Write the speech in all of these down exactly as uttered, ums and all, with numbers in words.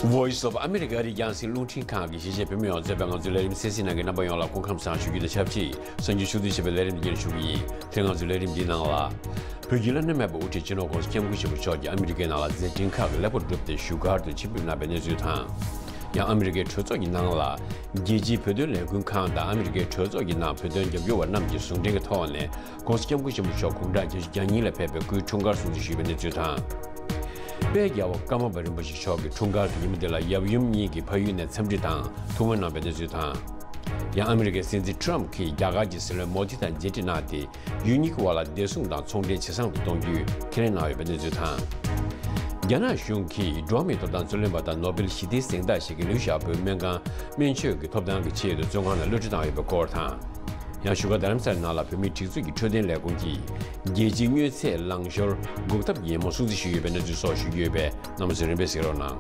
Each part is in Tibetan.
Voice of America ཨ་རིའི་རྒྱང་སྲིང་རླུང་འཕྲིན་ཁང་གི་གཞིས་བྱེས་བོད་མི་ཡོངས་གཙོས་པའི་ང་ཚོའི་ལས་རིམ་གསན་གཟིགས་གནང་མཁན་རྣམ་པ་ཡོངས་ལ་སྐུ་ཁམས་བཟང་ཞུ་རྒྱུ་དང་ཆབས་ཅིག་གསར་འགྱུར་ཕྱོགས་བསྡུས་བྱས་པའི་ལས་རིམ་འདི་རྒྱང་ཞུ་གི་ཡིན། དེ་ང་ཚོའི་ལས་རིམ་འདིའི་ནང་ལ། བོད་ཀྱི་བླ་ན་མེད་པའི་དབུ་ཁྲིད་སྤྱི་ནོར་༸གོང་ས་༸སྐྱབས་མགོན་ཆེན་པོ་མཆོག་གིས་ཨ་མི་རི་ཀའི་ནང་ལ་མཛད་འཕྲིན་ཁག་གི་ལེགས་པར་གྲུབ་སྟེ་བཞུགས་སྒར་དུ་ཆིབས་བསྒྱུར་གནང་བའི་གནས་ཚུལ་དང་། ཡང་ཨ་མི་རི་ཀའི་གྲོས་ཚོགས་ཀྱི་ནང་ལ། རྒྱལ་སྤྱིའི་བོད་དོན་ལས་འགུལ་ཁང་དང་ཨ་མི་རི་ཀའི་གྲོས་ཚོགས་ཀྱི་ནང་བོད་དོན་རྒྱབ་སྐྱོར་བ་རྣམས་ཀྱིས་ཟུང་འབྲེལ་གྱི་ཐོག་ནས་༸གོང་ས་༸སྐྱབས་མགོན་ཆེན་པོ་མཆོག་དགུང་གྲངས་བརྒྱད་ཅུ་གྱ་གཉིས་ལ་ཕེབས་པའི་སྐུའི་འཁྲུངས་སྐར་སྲུང་བརྩི་ཞུས་པའི་གནས་ཚུལ་དང་། དཔལ་རྒྱལ་བ་ཀརྨ་པ་རིན་པོ་ཆེ་མཆོག་གི་འཁྲུངས་སྐར་གྱི་ཉིན་མོ་འདི་ལ་ཡབ་ཡུམ་གཉིས་ཀྱིས་ཕ་ཡུལ་ནས་འཚམས་འདྲི་དང་ཐུགས་སྨོན་གནང་བའི་གནས་ཚུལ་དང་། ཡང་ཨ་མི་རི་ཀའི་སྲིད་འཛིན་ཊམ་གྱིས་རྒྱ་གར་གྱི་སྲིད་བློན་མོ་དི་དང་མཇལ་འཕྲད་གནང་སྟེ། ཡུལ་གཉིས་ཀྱི་དབར་ལ་བདེ་སྲུང་དང་ཚོང་འབྲེལ་ཇེ་བཟང་དུ་གཏོང་རྒྱུའི་ཁས་ལེན་གནང་ཡོད་པའི་གནས་ཚུལ་དང་། རྒྱ་ནག་གཞུང་གིས་འགྲོ་བ་མིའི་ཐོབ་ཐང་རྩོད་ལེན་པ་དང་ནོ་སྦེལ་ཞི་བདེའི་གཟེངས་རྟགས་བཞེས་མཁན་ལིའུ་ཞའོ་པོའི་སྨན་ཁང་སྨན་བཅོས་ཀྱི་ཐོབ་ཐང་གི་ཆེད་དུ་བཙོན་ཁང་ནང་གློད་གྲོལ་བཏང་ཡོད་པའི་སྐོར་དང་། ཡང་བཞུགས་སྒར་རྡ་རམ་ས་ལའི་ནང་ལ་བོད་མིའི་སྒྲིག་འཛུགས་ཀྱི་འཕྲོད་བསྟེན་ལས་ཁུངས་ཀྱིས་རྒྱལ་སྤྱིའི་དངོས་ཚད་ལང་ཤོར་འགོག་ཐབས་ཀྱི་ཉིན་མོ་སྲུང་བརྩི་ཞུས་ཡོད་པའི་གནས་ཚུལ་སོགས་ཞུ་རྒྱུ་ཡོད་པས་རྣམ་པ་ཚོས་རིམ་པས་གཟིགས་རོགས་གནང་།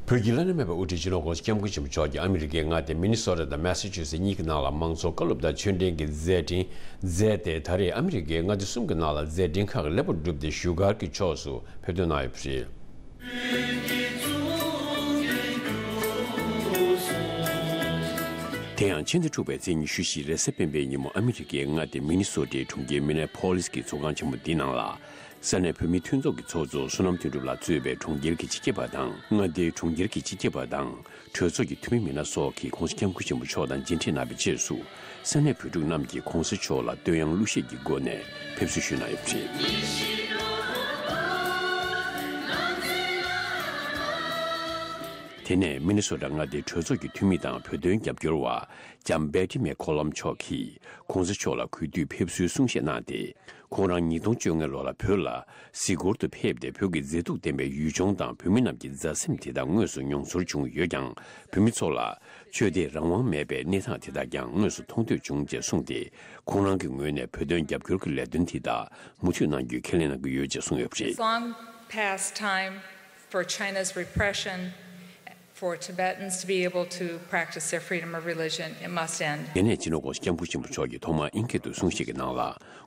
བོད་ཀྱི་བླ་ན་མེད་པའི་དབུ་ཁྲིད་སྤྱི་ནོར་༸གོང་ས་༸སྐྱབས་མགོན་ཆེན་པོ་མཆོག་གིས་ཨ་མི་རི་ཀའི་མངའ་སྡེ་མི་ནི་སོ་ཊ་དང་མེ་ས་ཆུ་སེ་གཉིས་ཀྱི་ནང་ལ་མང་གཙོ་བཀའ་སློབ་དང་ཆོས་འབྲེལ་གྱི་མཛད་འཕྲིན་མཛད་དེ། ད་རེས་ཨ་མི་རི་ཀའི་མངའ་སྡེ་གསུམ་གྱི་ནང་ལ་མཛད་འཕྲིན་ཁག་ལེགས་པར་གྲུབ་སྟེ་བཞུགས་སྒར་གྱི་ཕྱོགས་སུ་ཕེབས་ཐོན་གནང་ཡོད་པ་རེད། དེ་ཡང་ཕྱི་ཟླ་དྲུག་པའི་ཚེས་ཉི་ཤུ་བཞི་རེས་གཟའ་སྤེན་པའི་ཉིན་མོ་ཨ་མི་རི་ཀའི་མངའ་སྡེ་མི་ནི་སོ་ཊའི་གྲོང་ཁྱེར་མི་ནེ་ཕོ་ལིས་ཀྱི་ཚོགས་ཁང་ཆེན་མོ་འདིའི་ནང་ལ། ས་གནས་བོད་མིའི་མཐུན་ཚོགས་ཀྱི་ཚོགས་གཙོ་བསོད་ནམས་དོན་གྲུབ་ལགས་གཙོས་པའི་གྲོང་ཁྱེར་གྱི་སྤྱི་ཁྱབ་པ་དང་མངའ་སྡེའི་གྲོང་ཁྱེར་གྱི་སྤྱི་ཁྱབ་པ་དང་། གྲོས་ཚོགས་ཀྱི་འཐུས་མི་མི་སྣ་སོགས་ཀྱིས་༸གོང་ས་༸སྐྱབས་མགོན་ཆེན་པོ་མཆོག་དང་མཇལ་འཕྲད་གནང་བའི་རྗེས་སུ། ས་གནས་བོད་ཕྲུག་རྣམས་ཀྱིས་༸གོང་ས་མཆོག་ལ་བསྟོད་དབྱངས་གླུ་གཞས་ཀྱི་སྒོ་ནས་ཕེབས་བསུ་ཞུས་གནང་ཡོད་པ་རེད། དེ་ནས་མི་ནི་སོ་ཊ་མངའ་སྡེའི་གྲོས་ཚོགས་ཀྱི་འཐུས་མི་དང་བོད་དོན་རྒྱབ་སྐྱོར་བ་ལྕམ་བེ་ཊི་མེ་ཁོ་ལམ་མཆོག་གིས་༸གོང་ས་མཆོག་ལ་གུས་འདུད་ཕེབས་བསུའི་གསུང་བཤད་གནང་སྟེ། ཁོང་རང་ཉིས་སྟོང་བཅོ་ལྔ་ལོ་ལ་བོད་ལ་གཟིགས་སྐོར་དུ་ཕེབས་ཏེ། བོད་ཀྱི་མཛེས་སྡུག་ལྡན་པའི་ཡུལ་ལྗོངས་དང་བོད་མི་རྣམས་ཀྱི་མཛའ་སེམས་དེ་དག་དངོས་སུ་མྱོང་ཚོར་བྱུང་ཡོད་ཀྱང་། བོད་མི་ཚོ་ལ་ཆོས་དད་རང་དབང་མེད་པའི་གནས་སྟངས་དེ་དག་ཀྱང་དངོས་སུ་མཐོང་ཐོས་བྱུང་ཅེས་གསུངས་ཏེ། ཁོང་རང་གི་ངོས་ནས་བོད་དོན་རྒྱབ་སྐྱོར་གྱི་ལས་དོན་དེ་དག་མུ་མཐུད་གནང་རྒྱུའི་ཁས་ལེན་གནང་གི་ཡོད་ཅེས་གསུངས་ཡོད་པ་རེད། It's long past time for China's repression for Tibetans to be able to practice their freedom of religion. It must end. དེ་ནས་སྤྱི་ནོར་༸གོང་ས་༸སྐྱབས་མགོན་ཆེན་པོ་མཆོག་གིས་ཐོག་མར་ཨིན་སྐད་དུ་གསུང་བཤད་ཀྱི་ནང་ལ།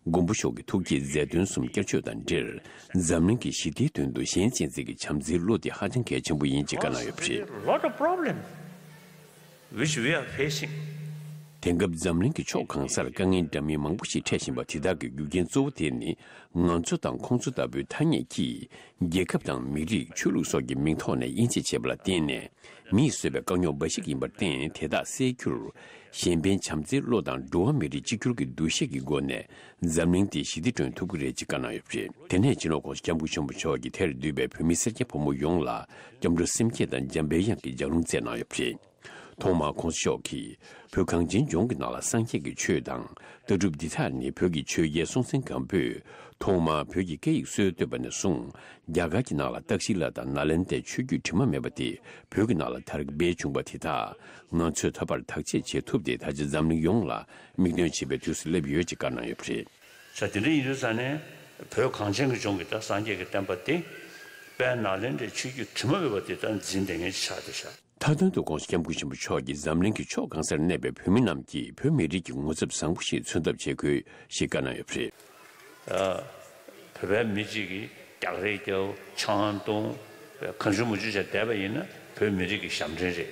མགོན་པོ་མཆོག་གི་ཐུགས་བསྐྱེད་མཛད་དོན་གསུམ་བསྐྱར་བཅོས་དང་འབྲེལ། འཛམ་གླིང་གི་ཞི་བདེའི་དོན་དུ་གཞན་གཅེས་འཛིན་གྱི་བྱམས་བརྩེའི་བློ་དེ་ཧ་ཅང་གལ་ཆེན་པོ་ཡིན་ཅེས་བཀའ་གནང་ཡོད་པ་རེད། Lot of problem which we are facing. དེང་སྐབས་འཛམ་གླིང་གི་ཕྱོགས་གང་སར་དཀའ་ངལ་འདྲ་མིན་མང་པོ་ཞིག་འཕྲད་བཞིན་པ་དེ་དག་གི་རྒྱུ་རྐྱེན་གཙོ་བོ་དེ་ནི། ང་ཚོ་དང་ཁོང་ཚོ་ལྟ་བུའི་ཐ་སྙད་ཀྱིས། རྒྱལ་ཁབ་དང་མི་རིགས། ཆོས་ལུགས་སོགས་ཀྱི་མིང་ཐོག་ནས་དབྱེ་འབྱེད་བྱེད་པ་ལ་བརྟེན་ནས། མིས་བཟོས་པའི་དཀའ་རྙོག་འབའ་ཞིག་ཡིན་པར་བརྟེན། དེ་དག་སེལ་རྒྱུར། གཞན་ཕན་བྱམས་བརྩེའི་བློ་དང་འགྲོ་བ་མི་རིགས་གཅིག་གྱུར་གྱི་འདུ་ཤེས་ཀྱི་སྒོ་ནས། འཛམ་གླིང་འདི་ཞི་བདེ་བསྐྲུན་ཐུབ་ཀྱི་རེད་ཅེས་བཀའ་གནང་ཡོད་པ་རེད། དེ་ནས་སྤྱི་ནོར་༸གོང་ས་༸སྐྱབས་མགོན་ཆེན་པོ་མཆོག་གིས་དེར་འདུས་པའི་བོད་མི་སེར་སྐྱ་ཕོ་མོ་ཡོངས་ལ། སྐྱབས་འགྲོ་སེམས་བསྐྱེད་དང་འཇམ་པའི་དབྱངས་ཀྱི་ལྗགས་ལུང་སྩལ་གནང་ཡོད་པ་རེད། ཐོག་མར་༸གོང་ས་མཆོག་གིས། བོད་གངས་ཅན་ལྗོངས་ཀྱི་ནང་ལ་སངས་རྒྱས་ཀྱི་ཆོས་དང་། ལྟ་གྲུབ་འདི་དག་ནི་བོད་ཀྱི་ཆོས་རྒྱལ་སྲོང་བཙན་སྒམ་པོས། ཐོག་མར་བོད་ཀྱི་སྐད་ཡིག་སྲོལ་བཏོད་པ་ནས་བཟུང་། རྒྱ་གར་གྱི་ནང་ལ་ཏག་ཤི་ལ་དང་ནཱ་ལེནྡྲའི་ཆོས་བརྒྱུད་དྲི་མ་མེད་པ་དེ་བོད་ཀྱི་ནང་ལ་དར་སྤེལ་བྱུང་བ་དེ་དག་ང་ཚོས་ད་བར་དག་བྱེད་བྱེད་ཐུབ་སྟེ། ད་ཆ་འཛམ་གླིང་ཡོངས་ལ་མིག་སྟོན་བྱེད་པའི་དུས་སུ་སླེབས་ཡོད་ཅེས་བཀའ་གནང་ཡོད་པ་རེད། ས་དེ་འདྲ་ཡིན་དུས་ཙང་ནས་བོད་གངས་ཅན་གྱི་ལྗོངས་ཀྱི་ད་སངས་རྒྱས་ཀྱི་བསྟན་པ་དེ་དཔལ་ནཱ་ལེནྡྲའི་ཆོས་བརྒྱུད་དྲི་མ་མེད་པ་དེ་ད་འཛིན་བསྡད་མཁན་ཅིག་ཆགས་བསྡད་ཤག་མཐའ་དོན་དུ་༸གོང་ས་༸སྐྱབས་མགོན་ཆེན་པོ་མཆོག་གིས་འཛམ་གླིང་གི་ཕྱོགས་གང་སར་གནས་པའི་བོད་མི་རྣམས་ཀྱིས་བོད་མི་རིགས་ཀྱི་ངོ་ཚབ་བཟང་པོ་ཞིག་མཚོན་ཐབས་བྱེད་དགོས་ཞེས་བཀའ་གནང་ཡོད་པ་རེད། ཨ། བོད་པའི་མི་གཅིག་གིས་རྒྱག་རེས་རྒྱབ། ཆང་འཐུང་། གང་བྱུང་མང་བྱུང་བྱས་བསྡད་པ་ཡིན་ན་བོད་མི་རིགས་ཀྱི་ཞབས་འདྲེན་རེད།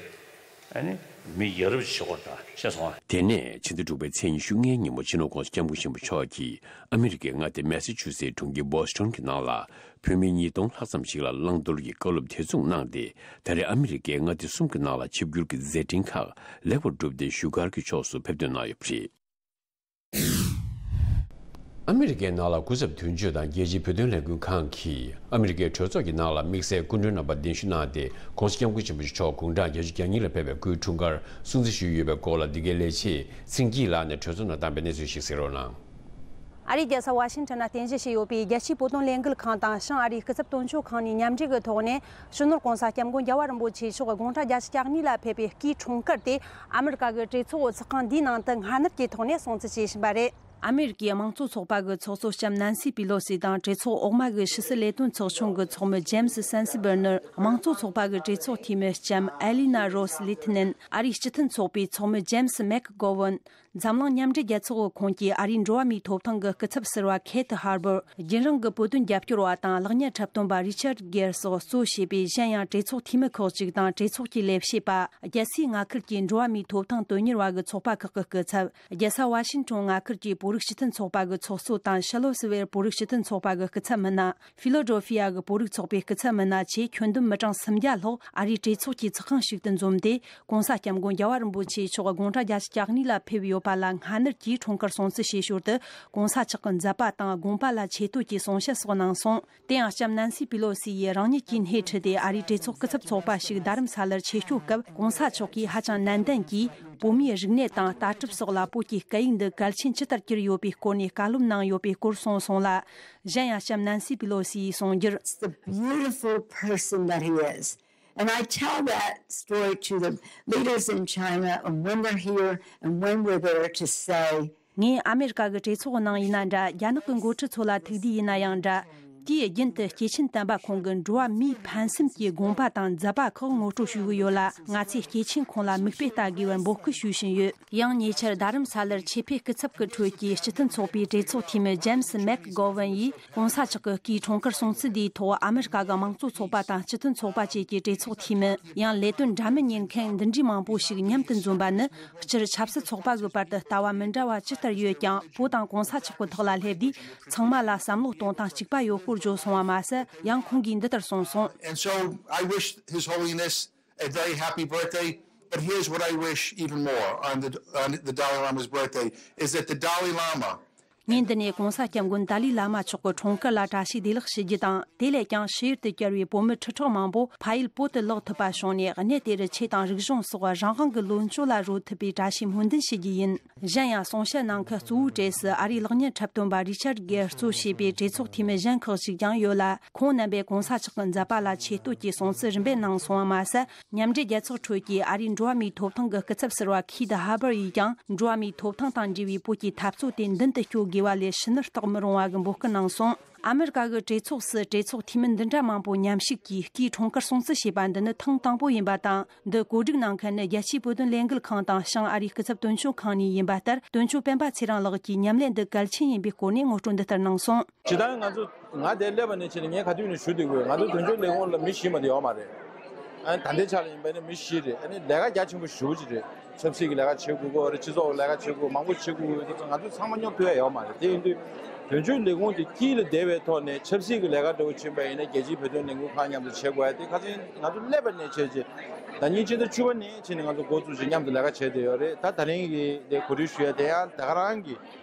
ཨ་ནི་མི་ཡ་རབས་ཤིག་བྱེད་དགོས་རེད་ད། ཤེས་སོང་ཨ། དེ་ནས་ཕྱི་ཟླ་དྲུག་པའི་ཚེས་ཉི་ཤུ་ལྔའི་ཉིན་མོ་སྤྱི་ནོར་༸གོང་ས་༸སྐྱབས་མགོན་ཆེན་པོ་མཆོག་གིས་ཨ་མི་རི་ཀའི་མངའ་སྡེ་མེ་ས་ཆུ་སེ་གྲོང་ཁྱེར་བྷོ་སི་ཊོན་གྱི་ནང་ལ། བོད་མི་ཉིས་སྟོང་ལྷག་ཙམ་ཞིག་ལ་བླང་དོར་གྱི་བཀའ་སློབ་དེ་མཚུངས་གནང་སྟེ། ད་རེས་ཨ་མི་རི་ཀའི་མངའ་སྡེ་གསུམ་གྱི་ནང་ལ་ཆིབས་བསྒྱུར་གྱི་མཛད་འཕྲིན་ཁག་ལེགས་པར་གྲུབ་སྟེ་བཞུགས་སྒར་གྱི་ཕྱོགས་སུ་ཕེབས་ཐོན་གནང་ཡོད་པ་རེད། ཨ་མི་རི་ཀའི་ནང་ལ་སྐུ་ཚབ་དོན་གཅོད་དང་རྒྱལ་སྤྱིའི་བོད་དོན་ལས་འགུལ་ཁང་གིས་ཨ་མི་རི་ཀའི་གྲོས་ཚོགས་ཀྱི་ནང་ལ་དམིགས་བསལ་སྐུ་མགྲོན་རྣམ་པ་གདན་ཞུ་གནང་སྟེ། ༸གོང་ས་༸སྐྱབས་མགོན་ཆེན་པོ་མཆོག་དགུང་གྲངས་བརྒྱད་ཅུ་གྱ་གཉིས་ལ་ཕེབས་པའི་སྐུའི་འཁྲུངས་སྐར་སྲུང་བརྩི་ཞུས་ཡོད་པའི་སྐོར་ལ། འདི་གའི་ལས་བྱེད་ཚེ་རིང་སྐྱིད་ལགས་ནས་གྲོས་ཚོགས་ནང་བཏང་པའི་གནས་ཚུལ་ཞིག་གཟིགས་རོགས་གནང་། ཨ་རིའི་རྒྱལ་ས་ཝ་ཤིང་ཊོན་ནང་རྟེན་གཞི་བྱས་ཡོད་པའི་རྒྱལ་སྤྱིའི་བོད་དོན་ལས་འགུལ་ཁང་དང་བྱང་ཨ་རིའི་སྐུ་ཚབ་དོན་གཅོད་ཁང་གཉིས་མཉམ་འབྲེལ་གྱི་ཐོག་ནས། སྤྱི་ནོར་༸གོང་ས་༸སྐྱབས་མགོན་རྒྱལ་བ་རིན་པོ་ཆེ་མཆོག་དགུང་གྲངས་བརྒྱད་ཅུ་གྱ་གཉིས་ལ་ཕེབས་པའི་སྐུའི་འཁྲུངས་སྐར་དེ་ཨ་མི་རི་ཀ་གི་གྲོས་ཚོགས་ཚོགས་ཁང་འདིའི་ནང་དུ་སྔ་སྣུར་གྱི་ཐོག་ནས་སྲུང་བརྩི་བྱེད་བཞིན་པ་རེད། ཨ་མེ་རི་ཀའི་དམངས་གཙོ་ཚོགས་པ་གི་ཚོགས་གཙོ་ལྕམ་ནན་སི་པི་ལོ་སི་དང་གྲོས་ཚོགས་འོག་མ་གི་ཕྱི་སྲིད་ལས་དོན་ཚོགས་ཆུང་གི་ཚོགས་མི་ཇེམ་སི་སན་སི་བར་ནར། དམངས་གཙོ་ཚོགས་པ་གི་གྲོས་ཚོགས་འཐུས་མི་ལྕམ་ཨེ་ལི་ན་རོ་སི་ལི་ཐི་ནན། ཨ་རིའི་སྤྱི་མཐུན་ཚོགས་པའི་ཚོགས་མི་ཇེམ་སི་མེག་གོ་ཝན། འཛམ་གླིང་མཉམ་འབྲེལ་རྒྱལ་ཚོགས་ཀྱི་ཁོངས་ཀྱི་ཨ་རིའི་འགྲོ་བ་མིའི་ཐོབ་ཐང་གི་སྐུ་ཚབ་ཟུར་པ་ཁེ་ཐི་ཧར་པར། རྒྱུན་རིང་གི་བོད་དོན་རྒྱབ་སྐྱོར་བ་དང་ལེགས་གཉེར་འཁྲབ་སྟོན་པ་རི་ཆར་གེར་སོགས་གཙོ་བྱས་པའི་གཞན་ཡང་གྲོས་ཚོགས་འཐུས་མི་ཁག་ཅིག་དང་གྲོས་ཚོགས་ཀྱི་ལས་བྱེད་པ། རྒྱལ་སའི་མངའ་ཁུལ་གྱི་འགྲོ་བ་མིའི་ཐོབ་ཐང་དོན་གཉེར་བ་གི་ཚོགས་པ་ཁག་གི་སྐུ་ཚབ། རྒྱལ་ས་ཝ་ཤིང་ཊོན་མངའ་ཁུལ་གྱི་བོད་རིགས་སྤྱི་མཐུན་ཚོགས་པ་གི་ཚོགས་གཙོ་དང་ཤ་ལོ་སི་ཝེར་བོད་རིགས་སྤྱི་མཐུན་ཚོགས་པ་གི་སྐུ་ཚབ་མི་སྣ། ཕི་ལོ་ཌོ་ཕི་ཡ་གི་བོད་རིགས་ཚོགས་པའི་སྐུ་ཚབ་མི་སྣ་བཅས་ཁྱོན་བསྡོམས་མི་གྲངས་སུམ་བརྒྱ་ལྷག་ཨ་རིའི་གྲོས་ཚོགས་ཀྱི་ཚོགས་ཁང་ཞིག་ཏུ་འཛོམས་ཏེ། ྋགོང་ས་ྋསྐྱབས་མགོན་རྒྱལ་བ་རིན་པོ་ཆེ་མཆོག་དགུང་གྲངས་བརྒྱད་ཅུ་གྱ་གཉིས་ལ་ཕེབས་ཡོད་པ་ལ་སྔ་སྣུར་གྱིས་འཁྲུངས་སྐར་སྲུང་བརྩི་བྱས་ཞོར་དུ། ྋགོང་ས་མཆོག་གི་མཛད་པ་དང་དགོངས་པ་ལ་ཆེ་བསྟོད་ཀྱི་གསུང་བཤད་སོགས་གནང་སོང་། དེ་ཡང་ལྕམ་ནན་སི་པི་ལོ་སི་ཡིས་རང་ཉིད་ཀྱིས་སྣེ་ཁྲིད་དེ་ཨ་རིའི་གྲོས་ཚོགས་སྐུ་ཚབ་ཚོགས་པ་ཞིག་རྡ་རམ་ས་ལར་ཆེད་བསྐྱོད་སྐབས། ྋགོང་ས་མཆོག་གིས་ཧ་ཅང་ནན་ཏན་གྱིས། བོད་མིའི་རིག་གནས་དང་ལྟ་གྲུབ་སོགས་ལ་བོད་ཀྱི་སྐད་ཡིག་འདི་གལ་ཆེན་ཇི་ལྟར་གྱུར་ཡོད་པའི་སྐོར་ནས་བཀའ་སློབ་གནང་ཡོད་པའི་སྐོར་གསུངས་སོང་ལ། གཞན་ཡང་ལྕམ་ནན་སི་པི་ལོ་སི་ཡིས་གསུངས་རྒྱུར། It's the beautiful person that he is. And I tell that story to the leaders in China, and when they're here and when we're there, to say, ངས་ཨ་མེ་རི་ཀ་གི་གྲོས་ཚོགས་ནང་ཡིན་ན་འདྲ། རྒྱ་ནག་གི་འགོ་ཁྲིད་ཚོ་ལ་ཐུག་དུས་ཡིན་ན་ཡང་འདྲ། དུས་རྒྱུན་དུ་སྐྱེས་ཆེན་དམ་པ་ཁོང་གི་འགྲོ་བ་མིའི་ཕན་སེམས་ཀྱི་དགོངས་པ་དང་མཛད་པ་ཁག་ངོ་སྤྲོད་ཞུ་གི་ཡོད་ལ། ང་ཚོས་སྐྱེས་ཆེན་ཁོང་ལ་མིག་དཔེ་ལྟ་དགོས་པར་འབོད་སྐུལ་ཞུ་བཞིན་ཡོད། ཡང་ཉེ་ཆར་རྡ་རམ་ས་ལར་ཆེད་ཕེབས་སྐུ་ཚབ་ཀྱི་ཁྲོད་ཀྱི་སྤྱི་མཐུན་ཚོགས་པའི་གྲོས་ཚོགས་འཐུས་མི་ཇེམ་སི་མེག་གོ་ཝན་ཡིས། ྋགོང་ས་མཆོག་གི་སྐུའི་འཁྲུངས་སྐར་སྲུང་བརྩི་འདིའི་ཐོག་ཨ་མེ་རི་ཀ་གི་དམངས་གཙོ་ཚོགས་པ་དང་སྤྱི་མཐུན་ཚོགས་པ་བཅས་ཀྱི་གྲོས་ཚོགས་འཐུས་མི། ཡང་ལས་དོན་འདྲ་མིན་གཉེར་མཁན་འདི་འདྲའི་མང་པོ་ཞིག་མཉམ་དུ་འཛོམས་པ་ནི། སྤྱིར་ཆབ་སྲིད་ཚོགས་པ་གི་བར་དུ་ལྟ་བ་མི་འདྲ་བ་ཇི་ལྟར་ཡོད་ཀྱང་། བོད་དང་ྋགོང་ས་མཆོག་གི་ཐོག་ལ་སླེབས་དུས། ཚང་མ་ལ་བསམ་བློ་གཏོང་སྟངས་གཅིག་པ་ཡོད་སྐོར་བརྗོད་སོང་བ་མ་ཟད། ཡང་ཁོང་གིས་འདི་ལྟར་གསུངས་སོང་། And so I wish His Holiness a very happy birthday. But here's what I wish even more on the, on the Dalai Lama's birthday, is that the Dalai Lama. ངས་འདི་ནས་ྋགོང་ས་ྋསྐྱབས་མགོན་ཏཱ་ལའི་བླ་མ་མཆོག་གི་འཁྲུངས་སྐར་ལ་བཀྲ་ཤིས་བདེ་ལེགས་ཞུ་རྒྱུ་དང་། དེ་ལས་ཀྱང་ཕྱི་ཡུལ་དུ་གྱར་བའི་བོད་མི་ཁྲི་ཕྲག་མང་པོ་ཕ་ཡུལ་བོད་དུ་ལོག་ཐུབ་པ་བྱུང་ནས། གནས་དེར་ཆོས་དང་རིག་གཞུང་སོགས་རང་དབང་གི་ལོ་མཆོད་ལ་རོལ་ཐུབ་པའི་བཀྲ་ཤིས་སྨོན་འདུན་ཞུ་རྒྱུ་ཡིན། གཞན་ཡང་གསུང་བཤད་གནང་མཁན་གཙོ་བོའི་གྲས་སུ་ཨ་རིའི་ལེགས་གཉེར་འཁྲབ་སྟོན་པ་རི་ཆར་གེར་གཙོ་བྱས་པའི་གྲོས་ཚོགས་འཐུས་མི་གཞན་ཁག་ཅིག་ཀྱང་ཡོད་ལ། ཁོང་རྣམ་པས་ྋགོང་ས་མཆོག་གི་མཛད་པ་ལ་ཆེ་བསྟོད་ཀྱི་གསུང་ཚིག་རིམ་པས་གནང་སོང་བ་མ་ཟད། མཉམ་འབྲེལ་རྒྱལ་ཚོགས་ཁྲོད་ཀྱི་ཨ་རིའི་འགྲོ་བ་མིའི་ཐོབ་ཐང་གི་སྐུ་ཚབ་ཟུར་པ་ཁི་ཏི་ཧར་པར་ཡིས་ཀྱང་འགྲོ་བ་མིའི་ཐོབ་ཐང་དང་འབྲེལ་བའི་བོད་ཀྱི་འཐབ་རྩོད་དེ་མདུན་དུ་སྐྱོད་དགོས་པ་ལས་ཕྱི་ནུར་བཏགས་མི་རུང་བ་གི་འབོད་སྐུལ་གནང་སོང་། ཨ་མེ་རི་ཀ་གི་གྲོས་ཚོགས་སུ་གྲོས་ཚོགས་འཐུས་མི་འདི་འདྲ་མང་པོ་མཉམ་ཞུགས་ཀྱིས་སྐུའི་འཁྲུངས་སྐར་སྲུང་བརྩི་བྱས་པ་འདི་ནི་ཐེངས་དང་པོ་ཡིན་པ་དང་། འདི་གོ་སྒྲིག་གནང་མཁན་ནི་རྒྱལ་སྤྱིའི་བོད་དོན་ལས་འགུལ་ཁང་དང་བྱང་ཨ་རིའི་སྐུ་ཚབ་དོན་གཅོད་ཁང་ནས་ཡིན་པ་ལྟར། དོན་གཅོད་སྤེན་པ་ཚེ་རིང་ལགས་ཀྱིས་ཉམས་ལེན་འདི་གལ་ཆེན་ཡིན་པའི་སྐོར་ནས་ངོ་སྤྲོད་འདི་ལྟར་གནང་སོང་། ཇི་ལྟར་ང་ཚོ་ང་དེར་སླེབས་པ་ནས་བྱས་ནས་ངས་ག་དུས་ནས་ཞུ་བསྡད་དགོས། ང་ཚོ་དོན་གཅོད་ལས་ཁུངས་ལ་མི་བཞི་མ་གཏོགས་ཡོད་མ་རེད། ཨ་ནི་ད་ལྟའི་ཆ་ལ་ཡིན་པ་ནི་མི་བཞི་རེད། ཨ་ནི་ལས་ཀ་རྒྱ་ཆེན་པོ་ཞེ་པོ་ཅིག་རེད། ཆབ་སྲིད་ཀྱི་ལས་ཀ་བྱེད་དགོས་ཀྱི་ཡོད་རེད། སྤྱི་ཚོགས་ཀྱི་ལས་ཀ་བྱེད་དགོས་མང་པོ་བྱེད་དགོས་ཀྱི་ཡོད་རེད། ང་ཚོ་ཚང་མ་མཉམ་ཐུག་ཡ་ཡོད་མ་རེད། དེ་ཡིན་དུས་དོན་གཅོད་ལས་ཁུངས་ཀྱི་དཀྱིལ་ལ་བསྡད་པའི་ཐོག་ནས་ཆབ་སྲིད་ཀྱི་ལས་ཀ་འདྲ་བོ་བྱེད་པ་ཡིན་ན་རྒྱལ་སྤྱིའི་བོད་དོན་ལས་འགུལ་ཁང་མཉམ་དུ་བྱེད་དགོས་ཡ་དེ་ཁ་སང་ང་ཚོ་སླེབས་པ་ནས་བྱས་རྗེས་ཟླ་ཉིན་ཕྱི་ཟླ་བཅུ་པ་ནས་བྱས་ནས་ང་ཚོ་འགོ་བཙུགས་བྱས་མཉམ་དུ་ལས་ཀ་བྱས་བསྡད་ཡོད་རེད། ད་ད་རིང་གི་དེ་གོ་སྒྲིག་ཞུ་ཡ་དེ་ཡང་ད་ག་རང་གི་